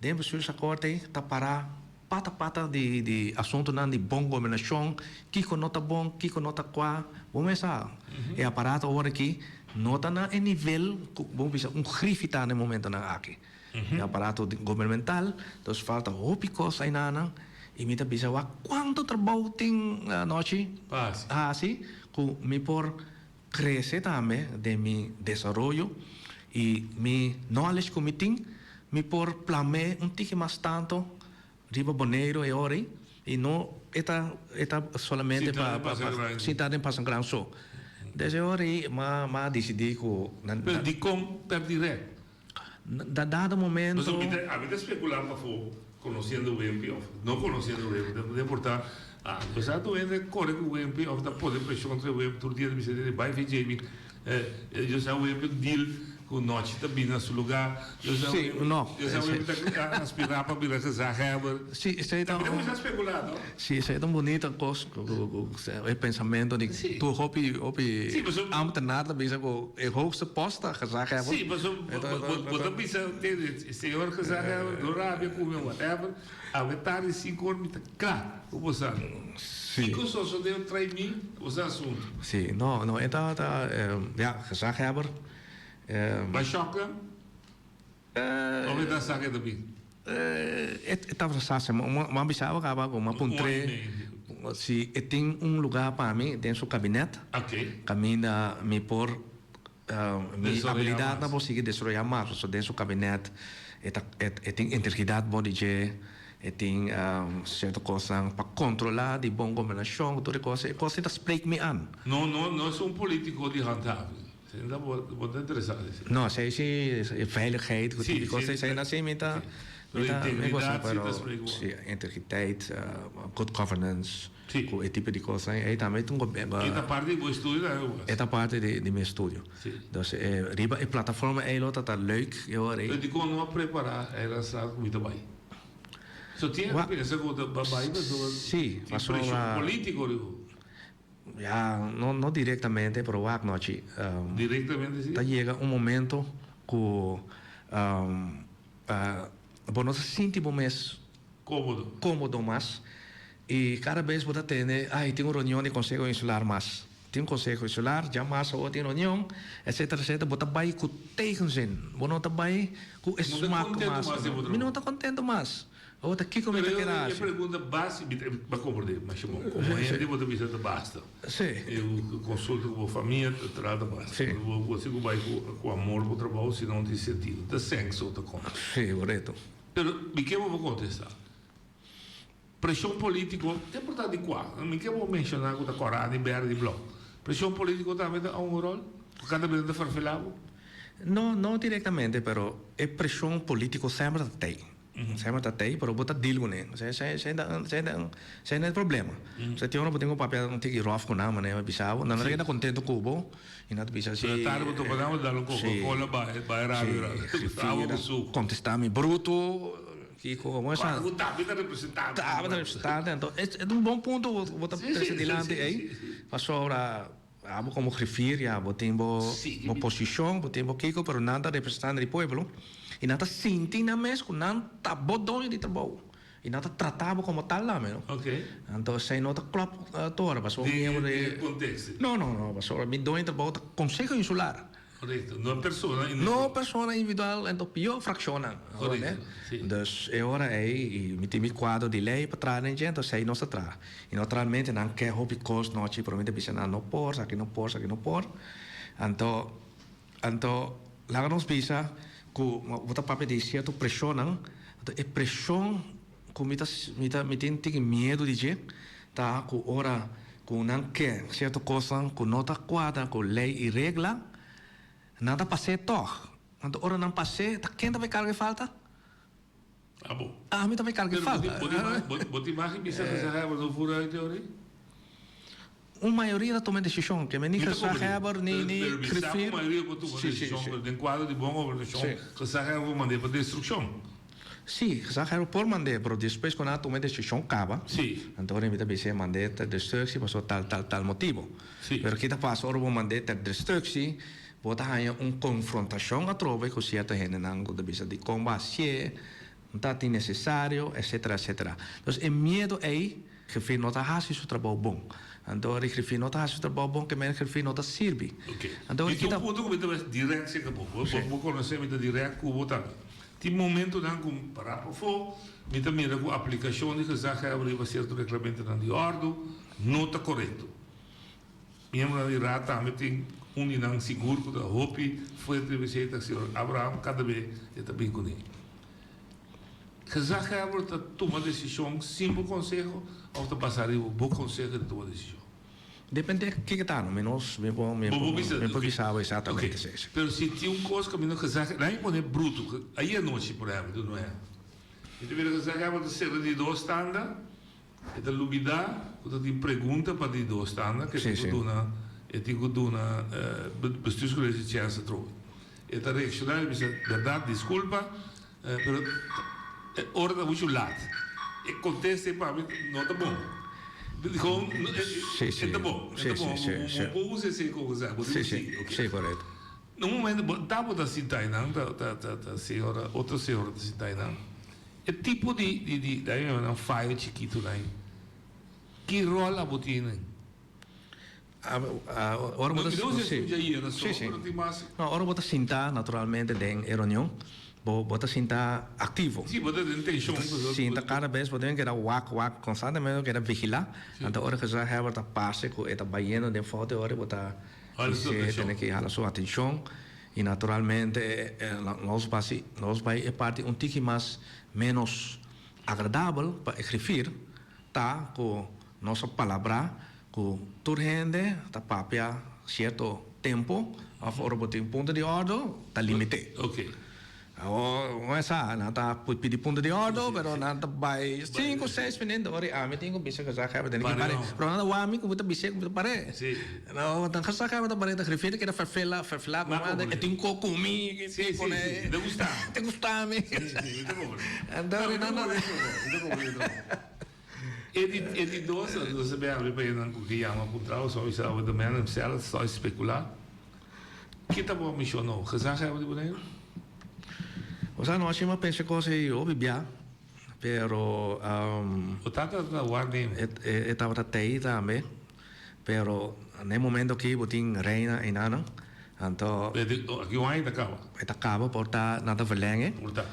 den e bestuursakkoord ei ta pará pata pata di di asuntunan di bon gobernashon, kiko no ta bon, kiko no ta kua, bo mes sa, e aparato awor aki no ta na e nivel ku bo bisa un grifi ta na e momentonan aki. E aparato gubernamental, dus falta hopi kos aynanan y mi ta bisa wak cuanto trabou tin anochi haci cu mi por crece tambe den mi desaroyo y mi knowledge cu mi tin mi por plam'e un tiki mas tanto riba Boneiru e ora ey y no e ta e ta solamente pa sinta den Pasan Gran so. Desde e ora ey m'a dicidi cu nan. Pero dicon per direct? Na dado momento. Pasobra mi ta, ami ta speculá pafó, conociendo Wempi of no conociendo Wempi, ta por ta, ah, bo sa tur hende core cu Wempi of ta pone presion riba Wempi tur dia ta bisa dede bai VJ mi, yo sa Wempi un deal cu nochi ta bini na su lugar, yo sa Sí, no. yo sa Wempi ta aspira pa bira gezaghebber. Sí, esey ta Ta cuminsa specula, no? Sí, esey ta un bunita cos, cu e pensamento di tur hopi, hopi ambtenaar ta bisa cu e hoogste post ta gezaghebber. Sí, pasobra bo ta bisa, tende, señor gezaghebber, no rabia cu mi, whatever, awe tardi cinco or mi ta cla cu bo sa. Kico sosode o trai mi, bo sa asunto. Sí, no, no, e ta, ta, ja, gezaghebber. Ba shock nan? Of e ta sa ke ta bin? E tabata sa si. M'a bisaba kaba ku m'a puntr'é si e tin un lugá pa mi den su kabinet kaminda mi por mi abilidatnan por sigui desaroyá mas. Pasobra den su kabinet e ta e tin integridat bon di dje, e tin sierto kosnan pa kontrolá di bon gobernashon tur e kos. E kos ei ta spreek mi an. No no no es un politiko di handhaving. Esei bo ta interesá den esei? No, esei si e veiligheid ku tin kos esei na si mi ta Pero integridat si ta spreek bo. Si, integriteit, good governance, ku e tipo di kosnan ei tambe ta un E ta parti di bo estudio tambe bo E ta parti di mi estudio. Dus riba e plataforma ei lo ta ta leuk e ora ei. Pero dikon no a prepará e raza ku mi ta bai? So tin a pensa ku ta bai pasobra tin preshon politiko riba bo. Ya, no no directamente, pero wak nochi. Directamente si. Ta yega un momento cu bo no ta sinti bo mes Comodo. comodo mas y cada bes bo ta tende, ay tin un reunion di Conseho Insular mas. Tin konseho insular, djamars awor tin reunion, etcetera, etcetera. Bo ta bai ku tegenzin. Bo no ta bai ku e smak mas. Mi no ta kontento mas. Awor ta kiko mi ta kere hasi? E pregunta basi, mi ta komprende masha bon. Komo hende bo ta bisa ta basta. E konsulta ku bo famia ta trata basta. Bo si ku bai ku amor bo trabou, si no tin sentido. Ta sèn so ta konta. Si, korekto. Pero mi ke bo por kontesta. Preshon polítiko, te por ta di kua? Mi ke bo menshoná ku ta kòrá di bèrdè di blou. Preshon polítiko tambe ta un ròl? Ku kada bes nan ta ferfelá bo? No, no direktamente, pero e preshon polítiko semper ta tei. Semper ta tei, pero bo ta deal kuné. Esei, esei, esei ta un, esei ta un, esei no e problema. Esei tin ora bo tin ku papia un tiki ròf ku nan, manera mi bisa bo. Nan no ta keda kontento ku bo i nan ta bisa si. Pero tardi bo topa nan, bo ta dal un Coca-Cola, bai, bai rabia, rabia. Awa ku suku. Kontestá mi brutu. Kiko como esa. Cu tambe ta representante. Tambe ta representante. Anto e ta un bon punto bo ta trece dilanti ey. Pasobra abo como griffier ya bo tin bo posicion, bo tin bo kiko, pero nan ta representante di pueblo y nan ta sinti nan mes cu nan ta bo doño di trabou y nan ta trata bo como tal tambe no. Anto esey no ta klop tur ora pasobra un miembro di. Den e contexto. No no no pasobra mi doño di trabou ta Conseho Insular. Correcto. No persona individual. No persona individual, enton pio fraccionnan. Correcto, si. Dus e ora ey, y mi tin mi cuadro di ley pa traha den dje, enton esey nos ta traha. Y naturalmente nan ke hopi cos nochi, pero mi ta bisa nan no por, esaki no por, esaki no por. Anto, anto laga nos bisa cu bo ta papia di cierto presionnan, anto e presion cu mi ta, mi ta, mi tin tiki miedo di dje ta cu ora cu nan ke cierto cosnan cu no ta cuadra cu ley y regla, nan ta pas'é tog. Anto ora nan pas'é, ta ken ta bay carga e falta? Abo. Ami ta bay carga e falta. Pero bo tin mag di bisa gezaghebber no vooruit e ora ei? Un mayoria ta tuma e desishon, ke men ni gezaghebber ni ni griffier. Pero mi sa ku mayoria por tuma desishon, pero den kuadro di bon gobernashon, gezaghebber por mand'é pa destrukshon. Sí, gezaghebber por mand'é, pero despues ku nan a tuma e desishon kaba, anto ora mi ta bisa e mand'é ter destruksie pasobra tal tal tal motibu. Pero ki ta pasa ora bo mand'é ter destruksie, bo ta haña un konfrontashon atrobe ku sierto hendenan ku ta bisa dikon bo hasié, no ta tin nesesario, etcetera, etcetera. Entonces e miedo ei, griffier no ta hasi su trabou bon. Anto ora e griffier no ta hasi su trabou bon, ke men griffier no ta sirbi. Ok. Anto Mi tin un punto ku mi ta bai direct serka bo. Bo bo konosé mi ta direct ku bo tambe. Tin momentonan ku mi para pafó, mi ta mira ku aplikashon di gezaghebber riba sierto reglamentonan di òrdu no ta korekto. Miembronan di Raad tambe tin un di nan sigur ku ta hopi fuerte riba esei ta señor Abraham kada be e ta bin kuné. Gezaghebber ta tuma desishon sin bo konseho òf ta basá riba bo konseho e ta tuma desishon? Depende kiko ta no, mi no mi por mi por bisa bo esaktamente esei. Pero si tin un kos kaminda gezaghebber, nan a pone brutu, ayer anochi por ehempel, mi ta mira gezaghebber ta sera di dos tanda. E ta lubidá ku ta tin pregunta pa di dos tanda ku e tin ku duna e tin ku duna Bestuurscollege chèns atrobe. E ta reakshoná e bisa bèrdat diskulpa pero e ora ta muchu lat. E kontesta ei pa mi no ta bon. Dikon e ta bon e ta bon bo por usa esei komo sa bo tin ku sigui oke. Na un momento bo tabata sinta einan ta ta señora otro señora ta sinta einan. E tipo di di di dai mi nan fayo chikito dai ki rol abo tiene? Ora bo ta si si no ora bo ta sinta naturalmente den e reunion bo bo ta sinta activo. Si bo ta den tension. Bo ta sinta cada bes bo tin keda wak wak constantemente bo keda vigila anto ora gezaghebber ta pase cu e ta bayendo den fout e ora bo ta tene ki hala su atencion. Y naturalmente nos basi nos bay e parti un tiki mas menos agradabel pa e grifir ta cu nos a palabra cu tur hende ta papia cierto tempo of ora bo tin punto di ordo ta limite. Awor bo sa nan ta pidi punto di ordo pero nan ta bay cinco seis minut ora y ami tin cu bisa gezaghebber tene ki pare pero nan ta wak mi cu mi ta bis'e cu mi ta pare no nan gezaghebber ta pare ta grifir ta keda ferfela ferfela cu mi e tin cu cu mi te gusta mi E di dos nos a bin habri pa esnan cu ke yama puntra o so bisa awe the man himself stoi specula. Ki ta bo mishon nou? Gezaghebber di Boneiru? Osea no asina mi a pensa cos ei hopi bia, pero. Bo tata ta waarnemer. E tabata tei tambe, pero. Na e momento aki bo tin Reina einanan, anto. Aki un aña ta kaba. E ta kaba por ta nan ta verlenge. Por ta.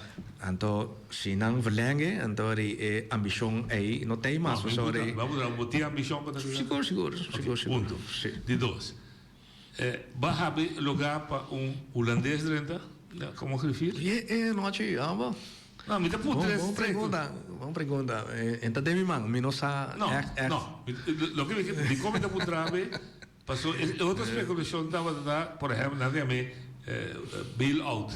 Anto si nan verlenge anto ri e ambishon ei no t'ei mas pasobra ri. No, bo tin ambishon pa ta keda? Sigur, sigur, sigur, sigur. Punto. Di dos, bo a habri lugar pa un hulandes drenta komo griffier? E e nochi amba. No, mi ta puntra es. Bon pregunta, bon pregunta. E ta den mi man, mi no sa echt, echt. No, no. Loke mi ke, dikon mi ta puntra be, paso e otro spekulashon tabata ta, por ehèmpel, nan ta yam'é bail out.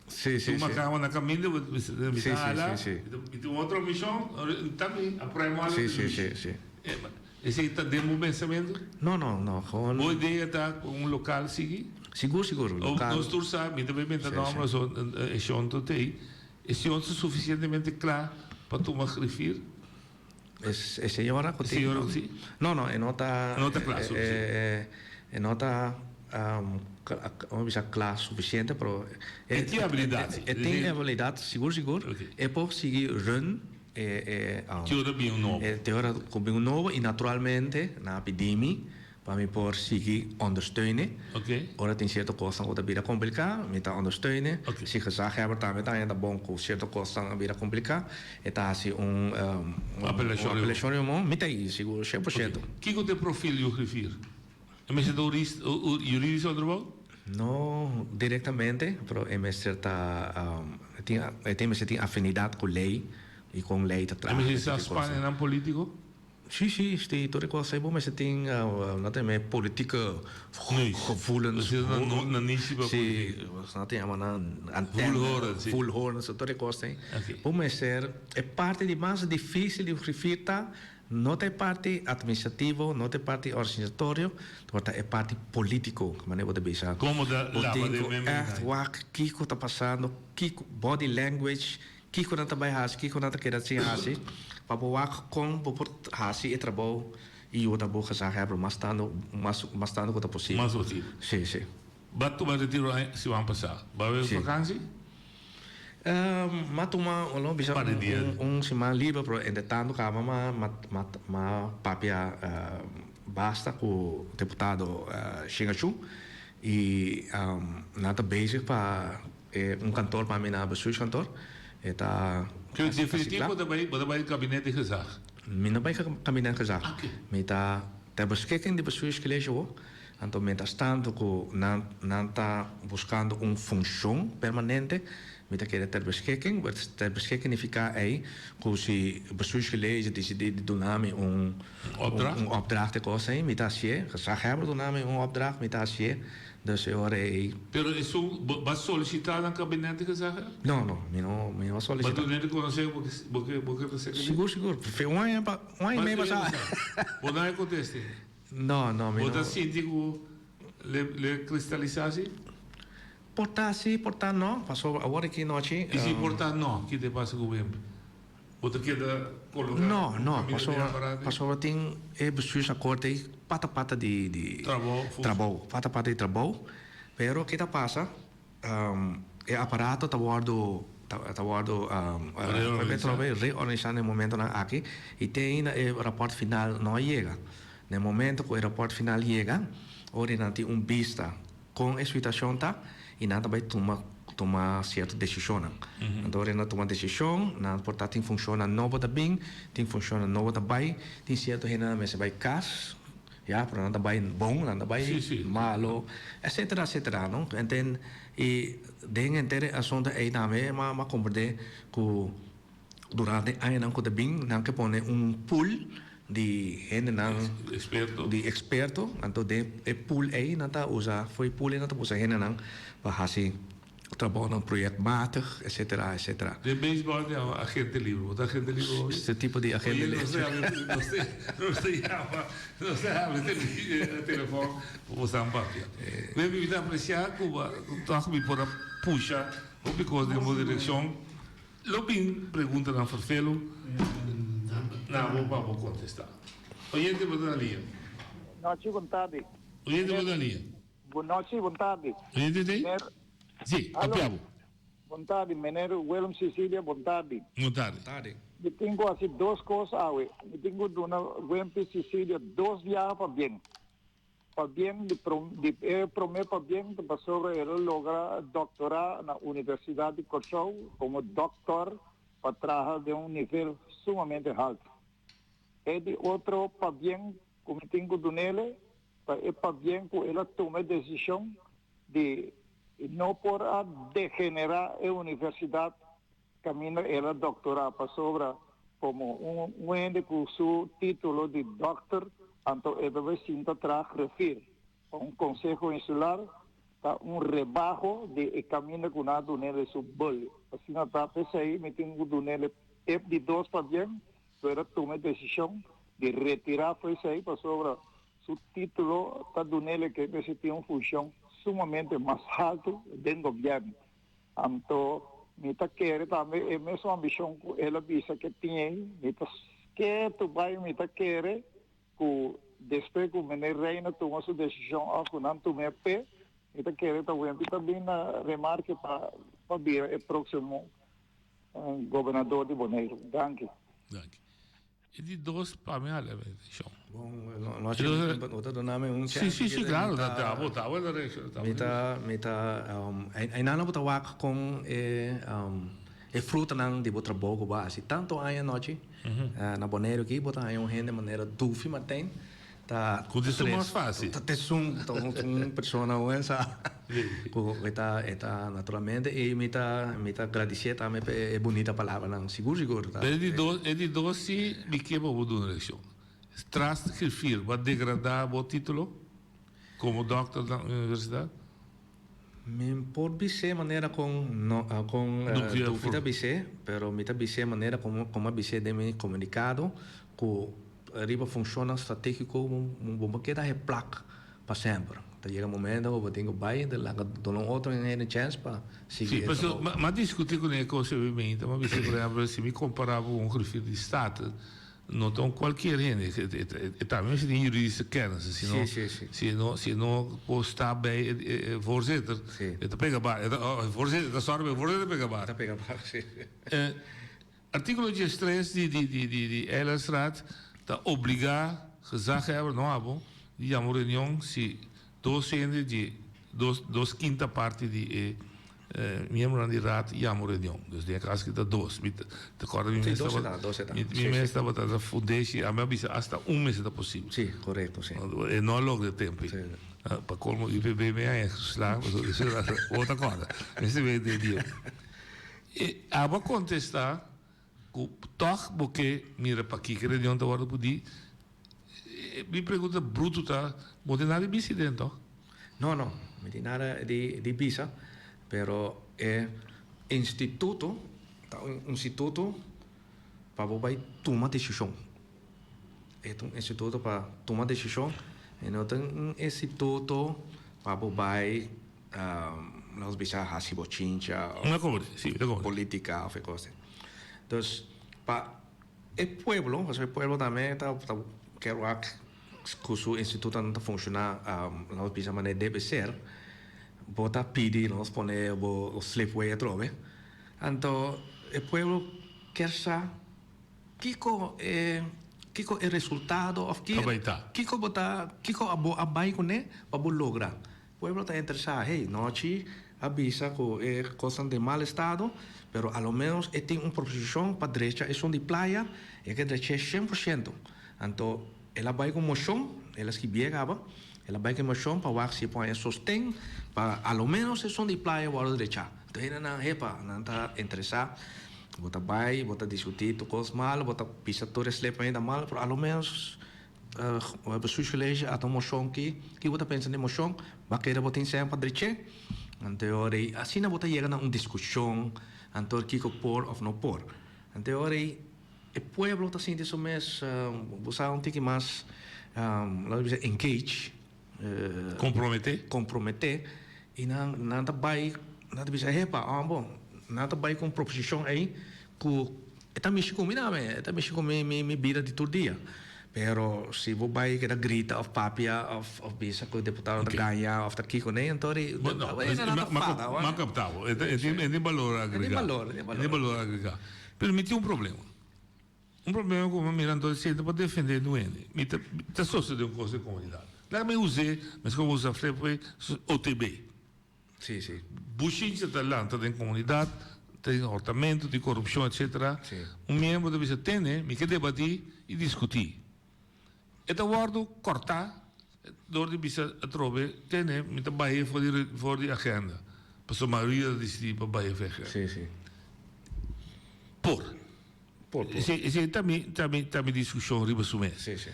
Sí, sí, sí. Tuma kama na kaminda, mi ta hala, mi tin un otro mishon, ta mi a prueba algu. Sí, sí, sí, sí. Esei ta den bo pensamentu? No, no, no. Gewoon. Bo idea ta ku un lokal sigui? Sigur, sigur. Lokal. Nos tur sa, mi ta bay menta nomber, so e shon ta tei. E shon ta sufisientemente kla pa tuma grifir? E señora ku tin. E señora ku si? No, no, e no ta. E no ta kla sufisiente. E no ta, como bisa, kla sufisiente, pero. E tin abilidat si. E tin abilidat, sigur, sigur. E por sigui run e. Te ora bin un nobo. Te ora ku bin un nobo i naturalmente nan a pidi mi pa mi por sigui ondersteunen. Ora tin sierto kosnan ku ta bira kompliká, mi ta ondersteunen. Si gezaghebber tambe ta haña ta bon ku sierto kosnan a bira kompliká, e ta hasi un apelashon riba mi, mi ta ei sigur shen por shento. Kiko ta e profil di un griffier? E mester ta un juridische onderbouw? No directamente, pero e mester ta e tin mester tin afinidad cu ley y con ley ta traha. E mester sa Spanje nan politico? Si, si, si, tur e cos ey bo mester tin nan ta yama e politieke gevoelens. Na nishi pa politiek. Si, nan ta yama nan antenne. Voelhorens, si. Voelhorens, tur e cos ey. Bo mester, e parti di mas dificil di griffier ta No ta e parti administrativo, no ta e parti organisatorio, pero ta e parti politico, manera bo ta bisa. Como ta Bo laba tin den cu men echt mente. wak kico ta pasando, kico, body language, kico nan ta bay haci, kico nan ta keda sin haci, pa bo wak con bo por haci e trabou y yuda bo gezaghebber mas tanto, mas, mas tanto cu ta posibel. Mas posibel. Si, si. Bo a tuma retiro aña siman pasa. Bo a bay vakansi? M'a tuma lo bisa un siman liber pero entre tanto kaba m'a papia basta ku diputado Shingachu i nan ta bezig pa un kantor pa mi na bestuurskantoor e ta Pero definitivo bo ta bai bo ta bai kabinet di gezag? Mi no bai kabinet gezag mi ta ter beschikking di bestuurscollege awor. Anto mientras tanto ku nan nan ta buskando un funshon permanente, mi ta kere ter beschikking. Ter beschikking nifiká ei ku si bestuurscollege disidí di duna mi un Opdracht. un opdracht e kos ei, mi ta hasié. Gezaghebber duna mi un opdracht, mi ta hasié. Dus e ora ei. Pero esun bo a solisitá nan kabinet di gezaghebber? No, no, mi no mi no a solisitá. Bo a dun'é rekonosé ku bo ke bo ke ta ser Sigur, sigur. Un aña pa un aña i mei pasá. Bo no a kontest'é? No, no, mi Bo no. ta sinti ku le le kristalisá si? Por ta si, por ta no, pasobra awor aki nochi. I si por ta no, ki ta pasa ku Wemp? Bo ta keda koloká No, no, kaminda di pasobra, aparato? pasobra tin e bestuursakkoord ei pata pata di di Trabou, funshon. trabou, pata pata di trabou, pero ki ta pasa? E aparato ta wordo ta wordo reorganisa na e momentonan aki y te ainda e raport final no a yega. Na e momento cu e raport final yega ora nan tin un bista con e situacion ta y nan ta bay tuma tuma cierto decisionnan. Anto ora nan tuma decision nan por ta tin funcionnan nobo ta bin, tin funcionnan nobo ta bay, tin cierto hendenan mester bay cas. Ya, pero nan ta bai bon, nan ta bai malo, etcetera, etcetera, no? Enten, i den henter e asunto ei tambe m'a m'a comprende ku durante añanan ku ta bin nan ke pone un pool di hendenan Experto. di experto, anto den e pool ei nan ta usa, for e pool ei nan ta usa hendenan pa hasi Trabounan projectmatig, etcetera, etcetera. Den baseball tin awe agente libre. Bo ta agente libre hopi? Este tipo di agente libre. Oye, nos ta nos ta yama, nos ta habri telefon pa bo san papia. Mi mi ta aprecia cu bo toch mi por a pusha hopi cos den bo direccion. Lo bin preguntanan ferfelu na bo pa bo contesta. Oyente bo ta na liña. Nochi bon tardi. Oyente bo ta na liña. Bon nochi, bon tardi. Oyente t'ei? Si, papia bo. Bon tardi, meneer Willem Cecilia, bon tardi. Bon tardi. Mi tin ku hasi dos kos awe. Mi tin ku duna Wempi Cecilia dos biaha pabien. Pabien di di e promé pabien ta pasobra el a logra doktorá na Universidat di Kòrsou komo dòktor pa traha den un nivel sumamente haltu. E di otro pabien ku mi tin ku dun'ele ta e pabien ku el a tuma e desishon di no por a degenerá e universidat Caminda el a doctora pasobra como un hende cu su titulo di doctor anto e ta bay sinta traha griffier pa un conseho insular ta un rebaho di e caminda cu nan a dunele su bul. Asina ta p'esey mi tin cu dunele e di dos pabien cu el a tuma e decision di retira for esey pasobra su titulo ta dunele cu e mester tin un funcion sumamente mas halto den gobierno. Anto mi ta kere tambe e mesun ambishon ku el a bisa ke tin ei, mi ta ketu bai mi ta kere ku despues ku Meneer Reina tuma su desishon òf ku nan tum'é p'e, mi ta kere ta Wempi ta bin na remarke pa pa bira e próksimo gobernador di Boneiru. Danki. Danki. E di dos pa mi hala mi atencion. Bon, no no ta duna mi un chance. Si, si, si, claro, ta bo, ta bo ta Mi ta, mi ta, einan bo ta wak con e e frutanan di bo trabou cu bo a haci tanto aña anochi na Boneiru aki, bo ta haña un hende manera Dufi Martijn ta Cu ta esun mas facil. Ta esun, ta un persona hoen sa cu e ta, e ta naturalmente y mi ta, mi ta gradicié tambe pa e bunita palabranan, sigur sigur ta. E di dos, e di dos si mi ke pa bo duna leccion. Tras griffier bo a degrada bo titulo como doctor na universidad? Mi por bis'é manera con no, con Dufi ta bis'é, pero mi ta bis'é manera como, como a bis'é den mi comunicado cu Riba funshonnan stratégiko bo bo keda e plak pa semper. Ta yega momento ku bo tin ku bai ta laga duna un otro hende chèns pa sigui e trabou. Sí, m'a diskutí kuné e kos ei meinta, m'a bisa por ehèmpel si mi kompará bo ku un griffier di Staten, no ta un kualkier hende, e tambe mester tin juridische kennis, si no si no si no por sta bij e voorzitter, e ta pega bar, e voorzitter ta sòru pa e voorzitter pega bar. Ta pega bar, si. Artíkulo diestres di di di di di Eilandsraad ta obligá gezaghebber, no abo, di yama un reunion si dos hende di dos dos kinta parti di e miembronan di raad yama un reunion. Dus den e kaso aki ta dos. Mi ta ta kòrda mi mes tabata mi mes tabata na fundeshi, ami a bisa asta un mester ta posibel. Sí, korekto, sí. E no a logra e tempu ei. Pa kolmo UPB mi a haña sla, pasobra bo ta kòrda. Mester bay den dia. E abo a kontestá ku tòg bo ke mira pakiko e reunion ta wòrdu pudi. Mi pregunta brutu ta, bo tin nada di bisa den tòg? No, no, mi tin nada di bisa, pero e instituto ta un instituto pa bo bai tuma desishon. E ta un instituto pa tuma desishon, e no ta un instituto pa bo bai Nos bisa hasi bochincha of politica of e cos ei. Dus pa e pueblo, pasobra e pueblo tambe ta kier wak cu su institutonan ta funciona nos bisa manera debe ser, bo ta pidi nos pone bo slipway atrobe. Anto e pueblo kier sa Kiko e kiko e resultado of ki kiko bo ta kiko bo a bai kuné pa bo logra? Pueblo ta interesá, hey, nochi a bisa ku e kosnan den mal estado, pero a lo menos e tin un proposishon pa drecha esun di playa, e ke drech'é shen por shento. Anto el a bai ku moshon, el a skibié kaba, el a bai ku e moshon pa wak si e por haña sosten pa a lo menos esun di playa wòrdu drechá. Anto hendenan, hepa, nan ta interesá. Bo ta bai, bo ta diskutí tur kos mal, bo ta bisa tur e slep ainda mal, pero a lo menos bestuurscollege a ta un moshon ki, ki bo ta pensa di e moshon? Bo a kere bo tin sèn pa drech'é? Anto e ora ei, asina bo ta yega na un diskushon, anto kiko por òf no por. Anto e ora ei, e pueblo ta sinti su mes, bo sa un tiki mas, laat mi bisa engage. Komprometé. Komprometé i nan nan ta bai nan ta bisa hepa oh bon nan ta bai ku un proposishon ei ku e ta mishi ku mi tambe e ta mishi ku mi mi bida di tur dia pero si bo bai keda grita òf papia òf òf bisa ku e deputado ta gaña òf ta kiko nei anto ri nan ta fada M'a kapta bo e tin balor agregá e tin balor agregá pero mi tin un problema. Un problema ku mi a mira anto esei ta pa defende duende. Mi ta ta sosode un kos den komunidat. Laga mi us'é, meskos ku usa Flipway, OTB. Sí, sí. Bushincha ta lanta den komunidat, tin hortamentu, tin korupshon, etsetera. Sí. Un miembro ta bisa, Tene, mi ke debatí i diskutí. E ta wòrdu kòrtá dor di bisa atrobe, Tene, mi ta bah'é for di for di agenda, pasobra mayoria ta disidí pa bah'é for di agenda. Sí, sí. Por. Por, por. Esei, esei ta mi, ta mi, ta mi diskushon riba su mes. Sí, sí.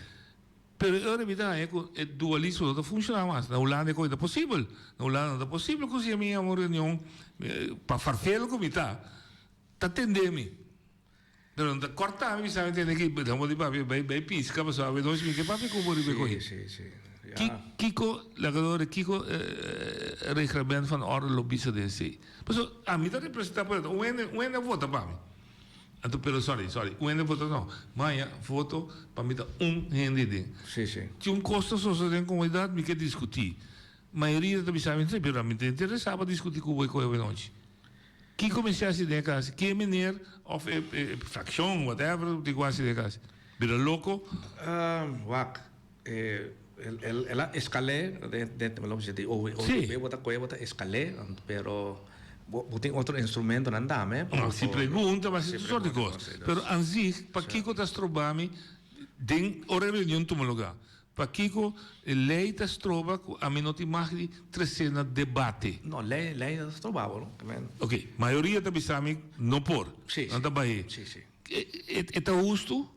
Pero e ora mi ta haña ku e dualismo no ta funshoná mas. Na Hulanda e kos ta posibel. Na Hulanda no ta posibel ku si mi yama un reunion pa farfelo ku mi ta, ta tende mi. Pero no ta kòrta mi bisa mi tende ki nan bo di papia bai bai piska pasobra awe nochi mi ke papia ku bo riba e kohe. Sí, sí, sí. Ki kiko laga nos wak kiko reglement van orde lo bisa den esei. Pasobra ami ta representá pueblo un hende un hende a vota pa mi. Anto pero sorry sorry un hende vota no maña voto pa mi ta un hende den. Sí sí. Si un cos ta sosode den comunidad mi ke discuti. Mayoria ta bisa mi pero ami ta interesa pa discuti cu bo e koe awenochi. Kico mi si haci den e cas? Ke meneer of e e fraccion whatever tin cu haci den e cas? Bira loco? Wak e el a escalé den lo bisa di OTB bo ta koe bo ta escalé pero bo tin otro instrumentonan tambe. No, si pregunta bo hasi tur sort di kos. Pero an zich pakiko ta stroba mi den ora e reunion tuma luga? Pakiko e ley ta stroba ku ami no tin mag di trese na debate? No, ley ley no ta stroba bo no. Ok, mayoria ta bisa mi no por, nan ta bah'é. E ta hustu?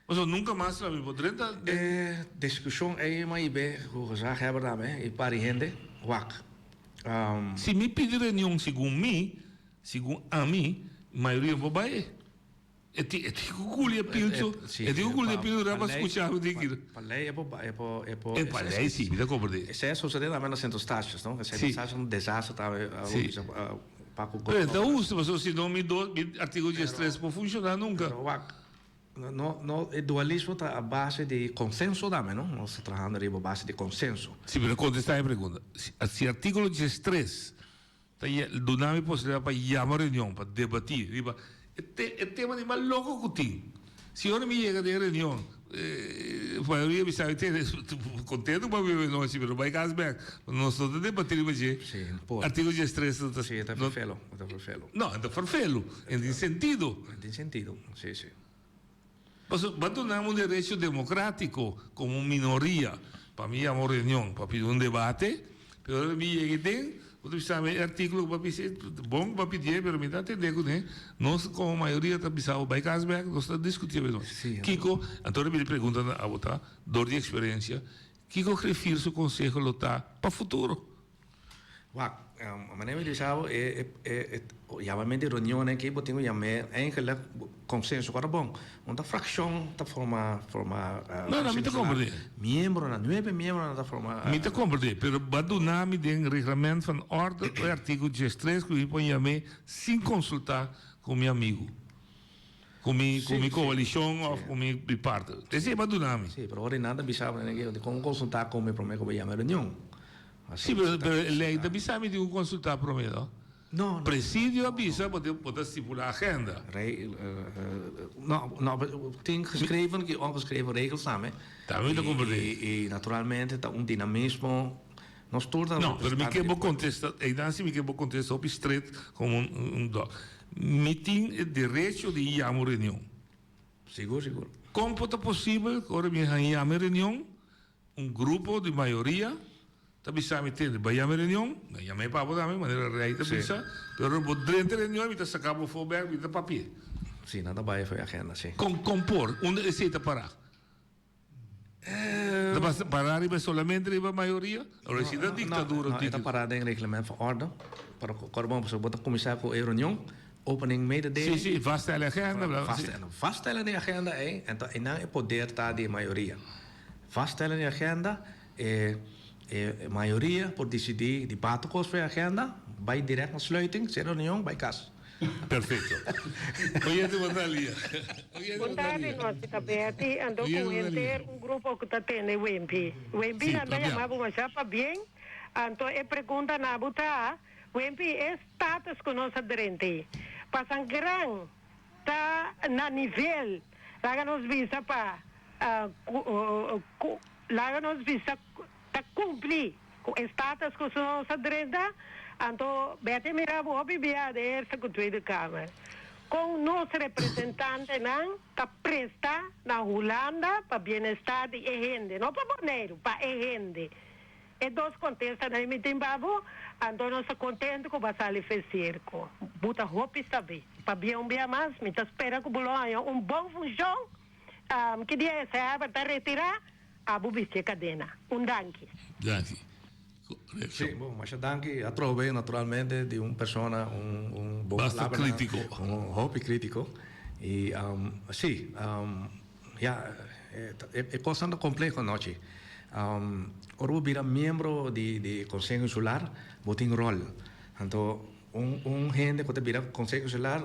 Pasobra nunka mas lo mi por drenta den. E diskushon ei m'a hib'é ku gezaghebber tambe i par di hende wak. Si mi pidi reunion segun mi, segun ami, mayoria por bai. E tin e tin ku guli e pilcho, e tin ku guli e pilcho pa skucha mi tin kira. Pa lei e por e por e por. E pa lei si, mi ta komprendé. Esei a sosodé tambe na Sint Eustatius, no? Sint Eustatius un desastre tambe, pa ku. Pero e ta hustu pasobra si no mi dos mi artíkulo diestres por funshoná nunka. Pero wak. No, no, e dualismo ta a base di consenso tambe, no? Nos ta trahando riba base di consenso. Si, pero contesta e pregunta. Si articulo diestres ta duna mi posibilidad pa yama reunion, pa debati riba e tema di mas loco cu tin. Si ora mi yega den reunion, mayoria mi sabi tene contento pa bebe nochi, pero bay cas bek. Nos no ta debati riba dje. Si, no por. Articulo diestres no ta. Si, e ta ferfelo, e ta ferfelo. No, e ta ferfelo. E tin sentido. E tin sentido, si, si. Pasobra bo a duna mi un derecho democratico como minoria pa mi yama un reunion pa pidi un debate, pero ora mi yega den, bo ta bisa mi e articulo cu bo a bisa e bon cu bo a pidié, pero mi ta atende cune, nos como mayoria ta bisa bo bay cas bek, nos ta discuti awe nochi. Kico, anto ora mi di pregunta na abo ta, door di experiencia, kico griffier su conseho lo ta pa futuro? Wak, manera mi bisa bo, e yamamento di reunionnan aki bo tin ku yam'é eigenlijk konsenso ku ora bon. Un ta frakshon ta forma forma No, no, mi ta komprendé. Miembronan, nuebe miembronan ta forma. Mi ta komprendé, pero bo a duna mi den Reglement van Orde e artíkulo diestres ku mi por yam'é sin konsultá ku mi amigu, ku mi ku mi koalishon òf ku mi partner. Esei bo a duna mi. Sí, pero ora nan ta bisa bo, kon konsultá ku mi promé ku bo yama e reunion. Sí, pero, pero e ley ta bisa mi tin cu consulta prome, no? No, no. Presidio a bisa bo tin, bo ta stipula agenda. Rey, no, no, tin geschreven y ongeschreven regels tambe. Tambe mi ta comprende. Y, y naturalmente ta un dinamismo, nos tur ta No, pero mi ke bo contesta, eynan si mi ke bo contesta hopi stret como un, un dok. Mi tin e derecho di yama un reunion. Sigur, sigur. Con por ta posibel cu ora mi a yama e reunion, Un grupo di mayoria ta bisa mi, Tende, bai yama e reunion. Nan yama e papa tambe, manera rei ta bisa. Pero ora bo drenta e reunion, mi ta saka bo for bek, mi ta papia. Sí, nan ta bai for e agenda, sí. Kon, kon por? Unda esei ta pará? Ta basta pará riba solamente riba mayoria? Ora si ta diktadura. No, no, e ta pará den reglement van orde. Pero kòrda bon, pasobra bo ta kuminsá ku e reunion, opening mededeling. Sí, sí, vaststellen agenda, bla, bla. Vaststellen, vaststellen di agenda ei, enton einan e poder ta di e mayoria. Vaststellen di agenda, e e mayoria por disidí di batu kos for e agenda, bai dirèkt na sluiting, sera reunion, bai kas. Perfecto. Oyente bo ta lia. Bon tardi nos ta Betty anto ku henter un grupo ku ta tene Wempi. Wempi nan ta yama bo masha pabien anto e pregunta na bo ta Wempi e status ku nos a drenti pasan gran ta na nivel laga nos bisa pa laga nos bisa. kumpli ku e status ku nos a drenta, anto bete mira bo hopi bia den Eerste ku Tweede Kamer kon nos representantenan ta presta na Hulanda pa bienestar di e hende, no pa Boneiru, pa e hende. E dos kontestanan ei mi tin pa bo, anto nos ta kontentu ku bo a sali fe sirko. Bo ta hopi sabí. Pabia un bia mas, mi ta spera ku bo lo haña un bon funshon. Ki dia e Herbert ta retirá, abo bisti e kadena. Un danki. Danki. Sí, bon, masha danki. Atrobe, naturalmente, di un persona, un, un bon Basta palabranan, krítiko. un hopi krítiko. I, sí, ya, e, e kosnan ta kompleho anochi. Ora bo bira miembro di, di Konseho Insular, bo tin ròl. Anto, Un un hende ku ta bira Konseho Insular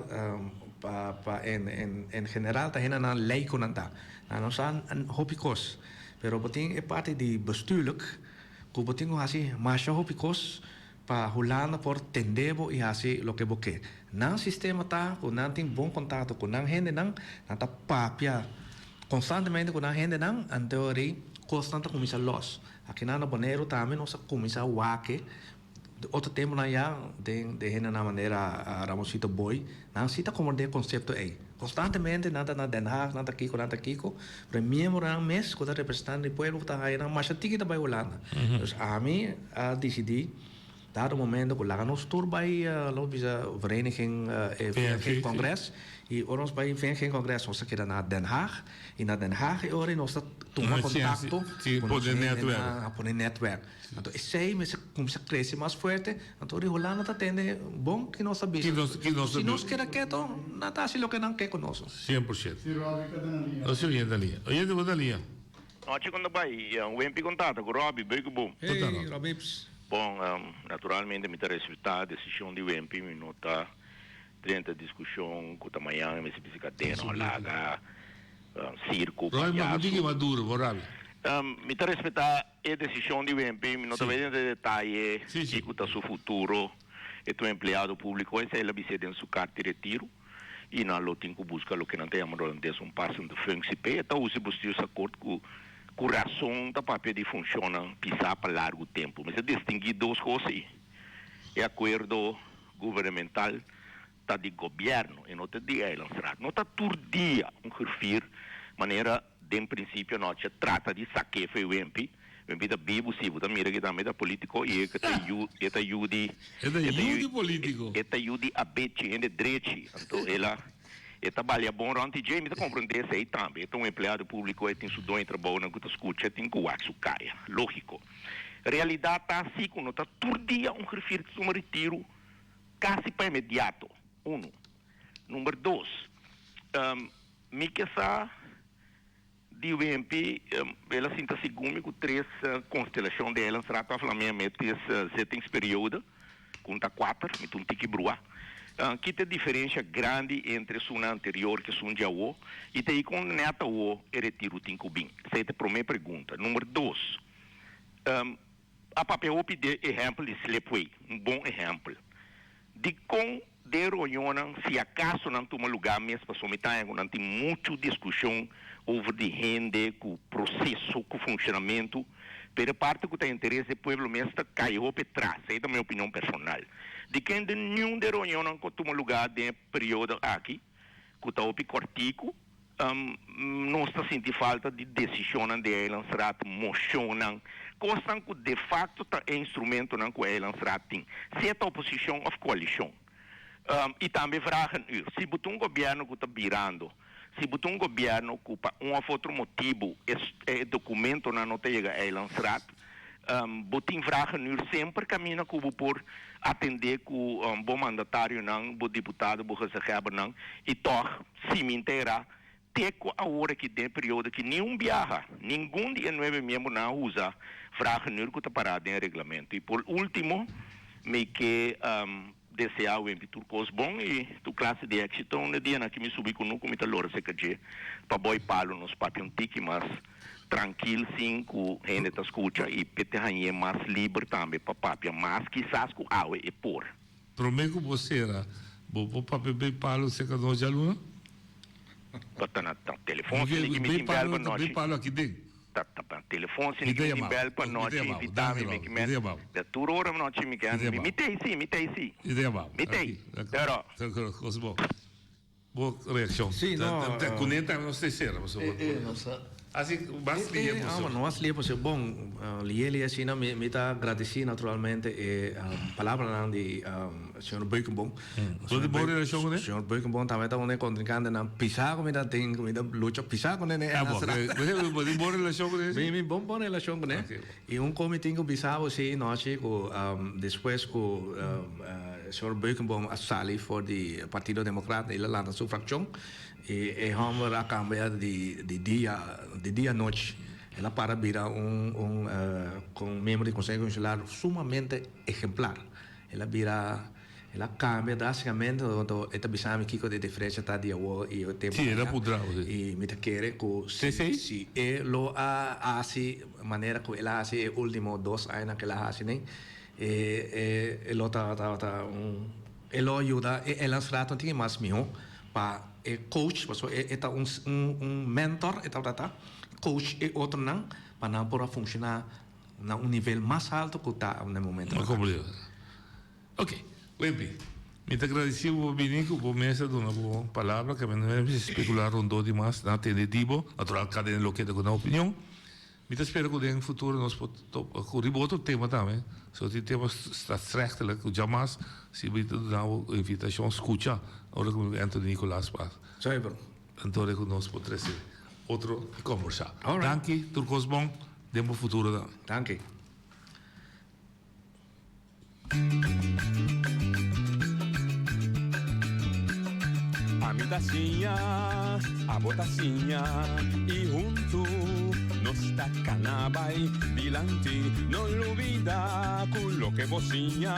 pa pa en en en general ta hende nan lei ku nan ta. Nan no sa hopi kos, pero bo tin e parti di bestuurlijk ku bo tin ku hasi masha hopi kos pa Hulanda por tende bo i hasi loke bo ke. Nan sistema ta ku nan tin bon kontakto ku nan hendenan, nan ta papia konstantemente ku nan hendenan, anto rei kosnan ta kuminsá lòs. Akinan na Boneiru tambe nos a kuminsá wak Otro temponan ya den den hendenan manera Ramonsito Boy, nan si ta komprendé e konsepto ei. Konstantemente nan ta na Den Haag, nan ta kiko, nan ta kiko, pero e miembronan mes ku ta representando di pueblo ku ta haya nan masha tiki ta bai Hulanda. Dus ami a disidí dado momento ku laga nos tur bai lo bisa vereniging e VNG Congres i ora nos bai VNG Congres nos ta keda na Den Haag i na Den Haag e ora ei nos ta tuma kontakto ku nos hendenan a pone netwerk. Anto esei mester cuminsa crece mas fuerte, anto di Hulanda ta tende bon ki nos ta bisa. Si nos keda keto, nan ta haci loke nan ke cu nos. 100%. Nos oyente na liña. Oyente bo ta liña. Nochi con ta bay, Wempi con tata cu Robbie, Beukeboom. Hey Robbips. Bon, naturalmente mi ta respeta decision di Wempi, mi no ta drenta discusion cu ta mañan e mester bisti cadena o laga circo, Robbie, ma cu tin payaso. ki maduro, bo Robbie. Mi ta respeta E desishon di UNP mi no ta bay den detaye kico ta su futuro, e ta un empleado publico, esey el a bis'é den su carta di retiro y nan lo tin cu busca loke nan ta yama na holandes un passende functie p'e. E ta usa e bestuursakkoord cu cu rason ta papia di funcionnan pisa pa largo tempo. Mester distingui dos cos ey, e acuerdo gubernamental ta di gobierno y no ta di eilandsraad. No ta tur dia un griffier manera Den prinsipio no ce trata di sak'é fo'i Wempi. Wempi ta bibu si, bo ta mira ki tambe ta politico i e ta yu e ta yu di E ta yu di politico. E ta yu di abechi, hende drechi. Anto el a e ta balia bon rond i dje mi ta comprende esei tambe. E ta un empleado publico, e tin su doño trabounan cu ta scucha, e tin cu wak su caya. Logico. Realidad ta asi cu no ta tur dia un griffier ta tuma retiro casi pa inmediato. Uno. Number dos. Mi ke sa di UNP, el a sinta segun mi ku tres konstelashon di eilandsraad af la mea tres zittingsperiode, ku un ta kuater, mi ta un tiki brua. Ki ta e diferensha grandi entre esunnan anterior ku esun di awo? I ta ei kon nèt awo e retiru tin ku bin? Esei ta e promé pregunta. Number dos, a papia hopi di e ehèmpel di slipway, un bon ehèmpel. Dikon den reunionnan, si acaso nan tuma lugar mes pasobra mi ta haña cu nan tin mucho discusion over di hende cu proceso cu funcionamento, pero e parti cu ta interes di pueblo mes ta cay hopi tras, ey ta mi opinion personal. Dikon den niun den reunionnan cu a tuma lugar den e periodo aki, cu ta hopi cortico, Nos ta sinti falta di decisionnan di Eilandsraad, mocionnan, cosnan cu de facto ta e instrumentonan cu Eilandsraad tin, sea ta oposicion of coalicion. Y tambe vragenuur. Si bo ta un gobierno cu ta birando, si bo ta un gobierno cu pa un of otro motibo e documentonan no ta yega Eilandsraad, Bo tin vragenuur semper caminda cu bo por atende cu bo mandatarionan, bo diputado, bo gezaghebbernan y tog cimentera te cu awor aki den e periodo aki ni un biaha ningun di e nuebe miembronan a usa vragenuur cu ta para den e reglamento. Y por ultimo mi ke Deseá wempi tur kos bon i tur klase di éksito. Un e dianan ki mi subi ku nuku mi ta lora serka dje pa boi palu nos papia un tiki mas trankil sin ku hende ta skucha i p'e te hañ'é mas liber tambe pa papia mas kisas ku awe e por. Promé ku bo sera, bo por papia bei palu serka nos djaluna? Pa ta na telefon si mi tin bèl pa nochi. Bei palu aki den. Ta ta. Telefon si mi tin bel pa nochi invita mi mi ki men da tur ora nochi mi ken mi tei si mi tei si mi tei pero. Bo reaccion Si no Cu ne tambe nos ta cera pasobra Asi bas liye boso. No bas liye boso. Bon, liye liye asina mi ta gradeci naturalmente e palabranan di señor Beukenboom. Bo tin bon relacion cu ne? Señor Beukenboom tambe ta un di e contrincantenan pisa cu mi ta tin, cu mi ta lucha pisa cu ne ne. Ah bo, bo tin bon relacion cu ne? Mi tin bon bon relacion cu ne. Y un con mi tin cu bisa bo si nochi cu despues cu señor Beukenboom a sali for di Partido Democrat el a lanta su fraccion. I e hòmber a kambia di di dia di dia nochi. El a para bira un un kon miembro di Konseho Insular sumamente ehemplar. El a bira el a kambia drástikamente anto e ta bisa mi kiko di diferensia ta di awor i e tempu Sí, el a puntra bo, sí. I mi ta kere ku si si e lo a hasi manera ku el a hasi e último dos añanan ku el a hasi n'ei e e lo tabata un e lo yuda e Eilandsraad no tin e mas mihó. Pa e coach, pasobra e ta un un mentor e tabata ta, coach e otronan pa nan por a funciona na un nivel mas alto cu ta na e momento aki. Ok, Wempi, mi ta agradeci bo pa bini cu bo mes a duna bo palabra, ke mi no mester specula rondó di mas, nan a tende di bo, natural cada hende lo keda cu nan opinion. Mi ta spera cu den futuro nos por topa cu riba otro tema tambe, so tin tema staatsrechtelijk cu djamas si mi ta duna bo invitacion scucha ora cu mi cu Anthony Nicolaas pas. Zuiver. Anto cu nos por trece otro y combersa. Danki, tur cos bon den bo futuro tambe. Danki. Ami ta siña, abo ta siña i huntu nos ta kana bai dilanti. No lubida ku loke bo siña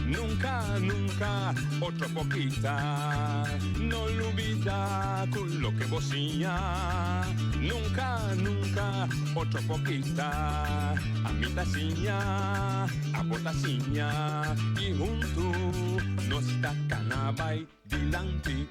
nunka, nunka otro por kita. No lubida ku loke bo siña nunka, nunka otro por kita. Ami ta siña, abo ta siña i huntu nos ta kana bai dilanti.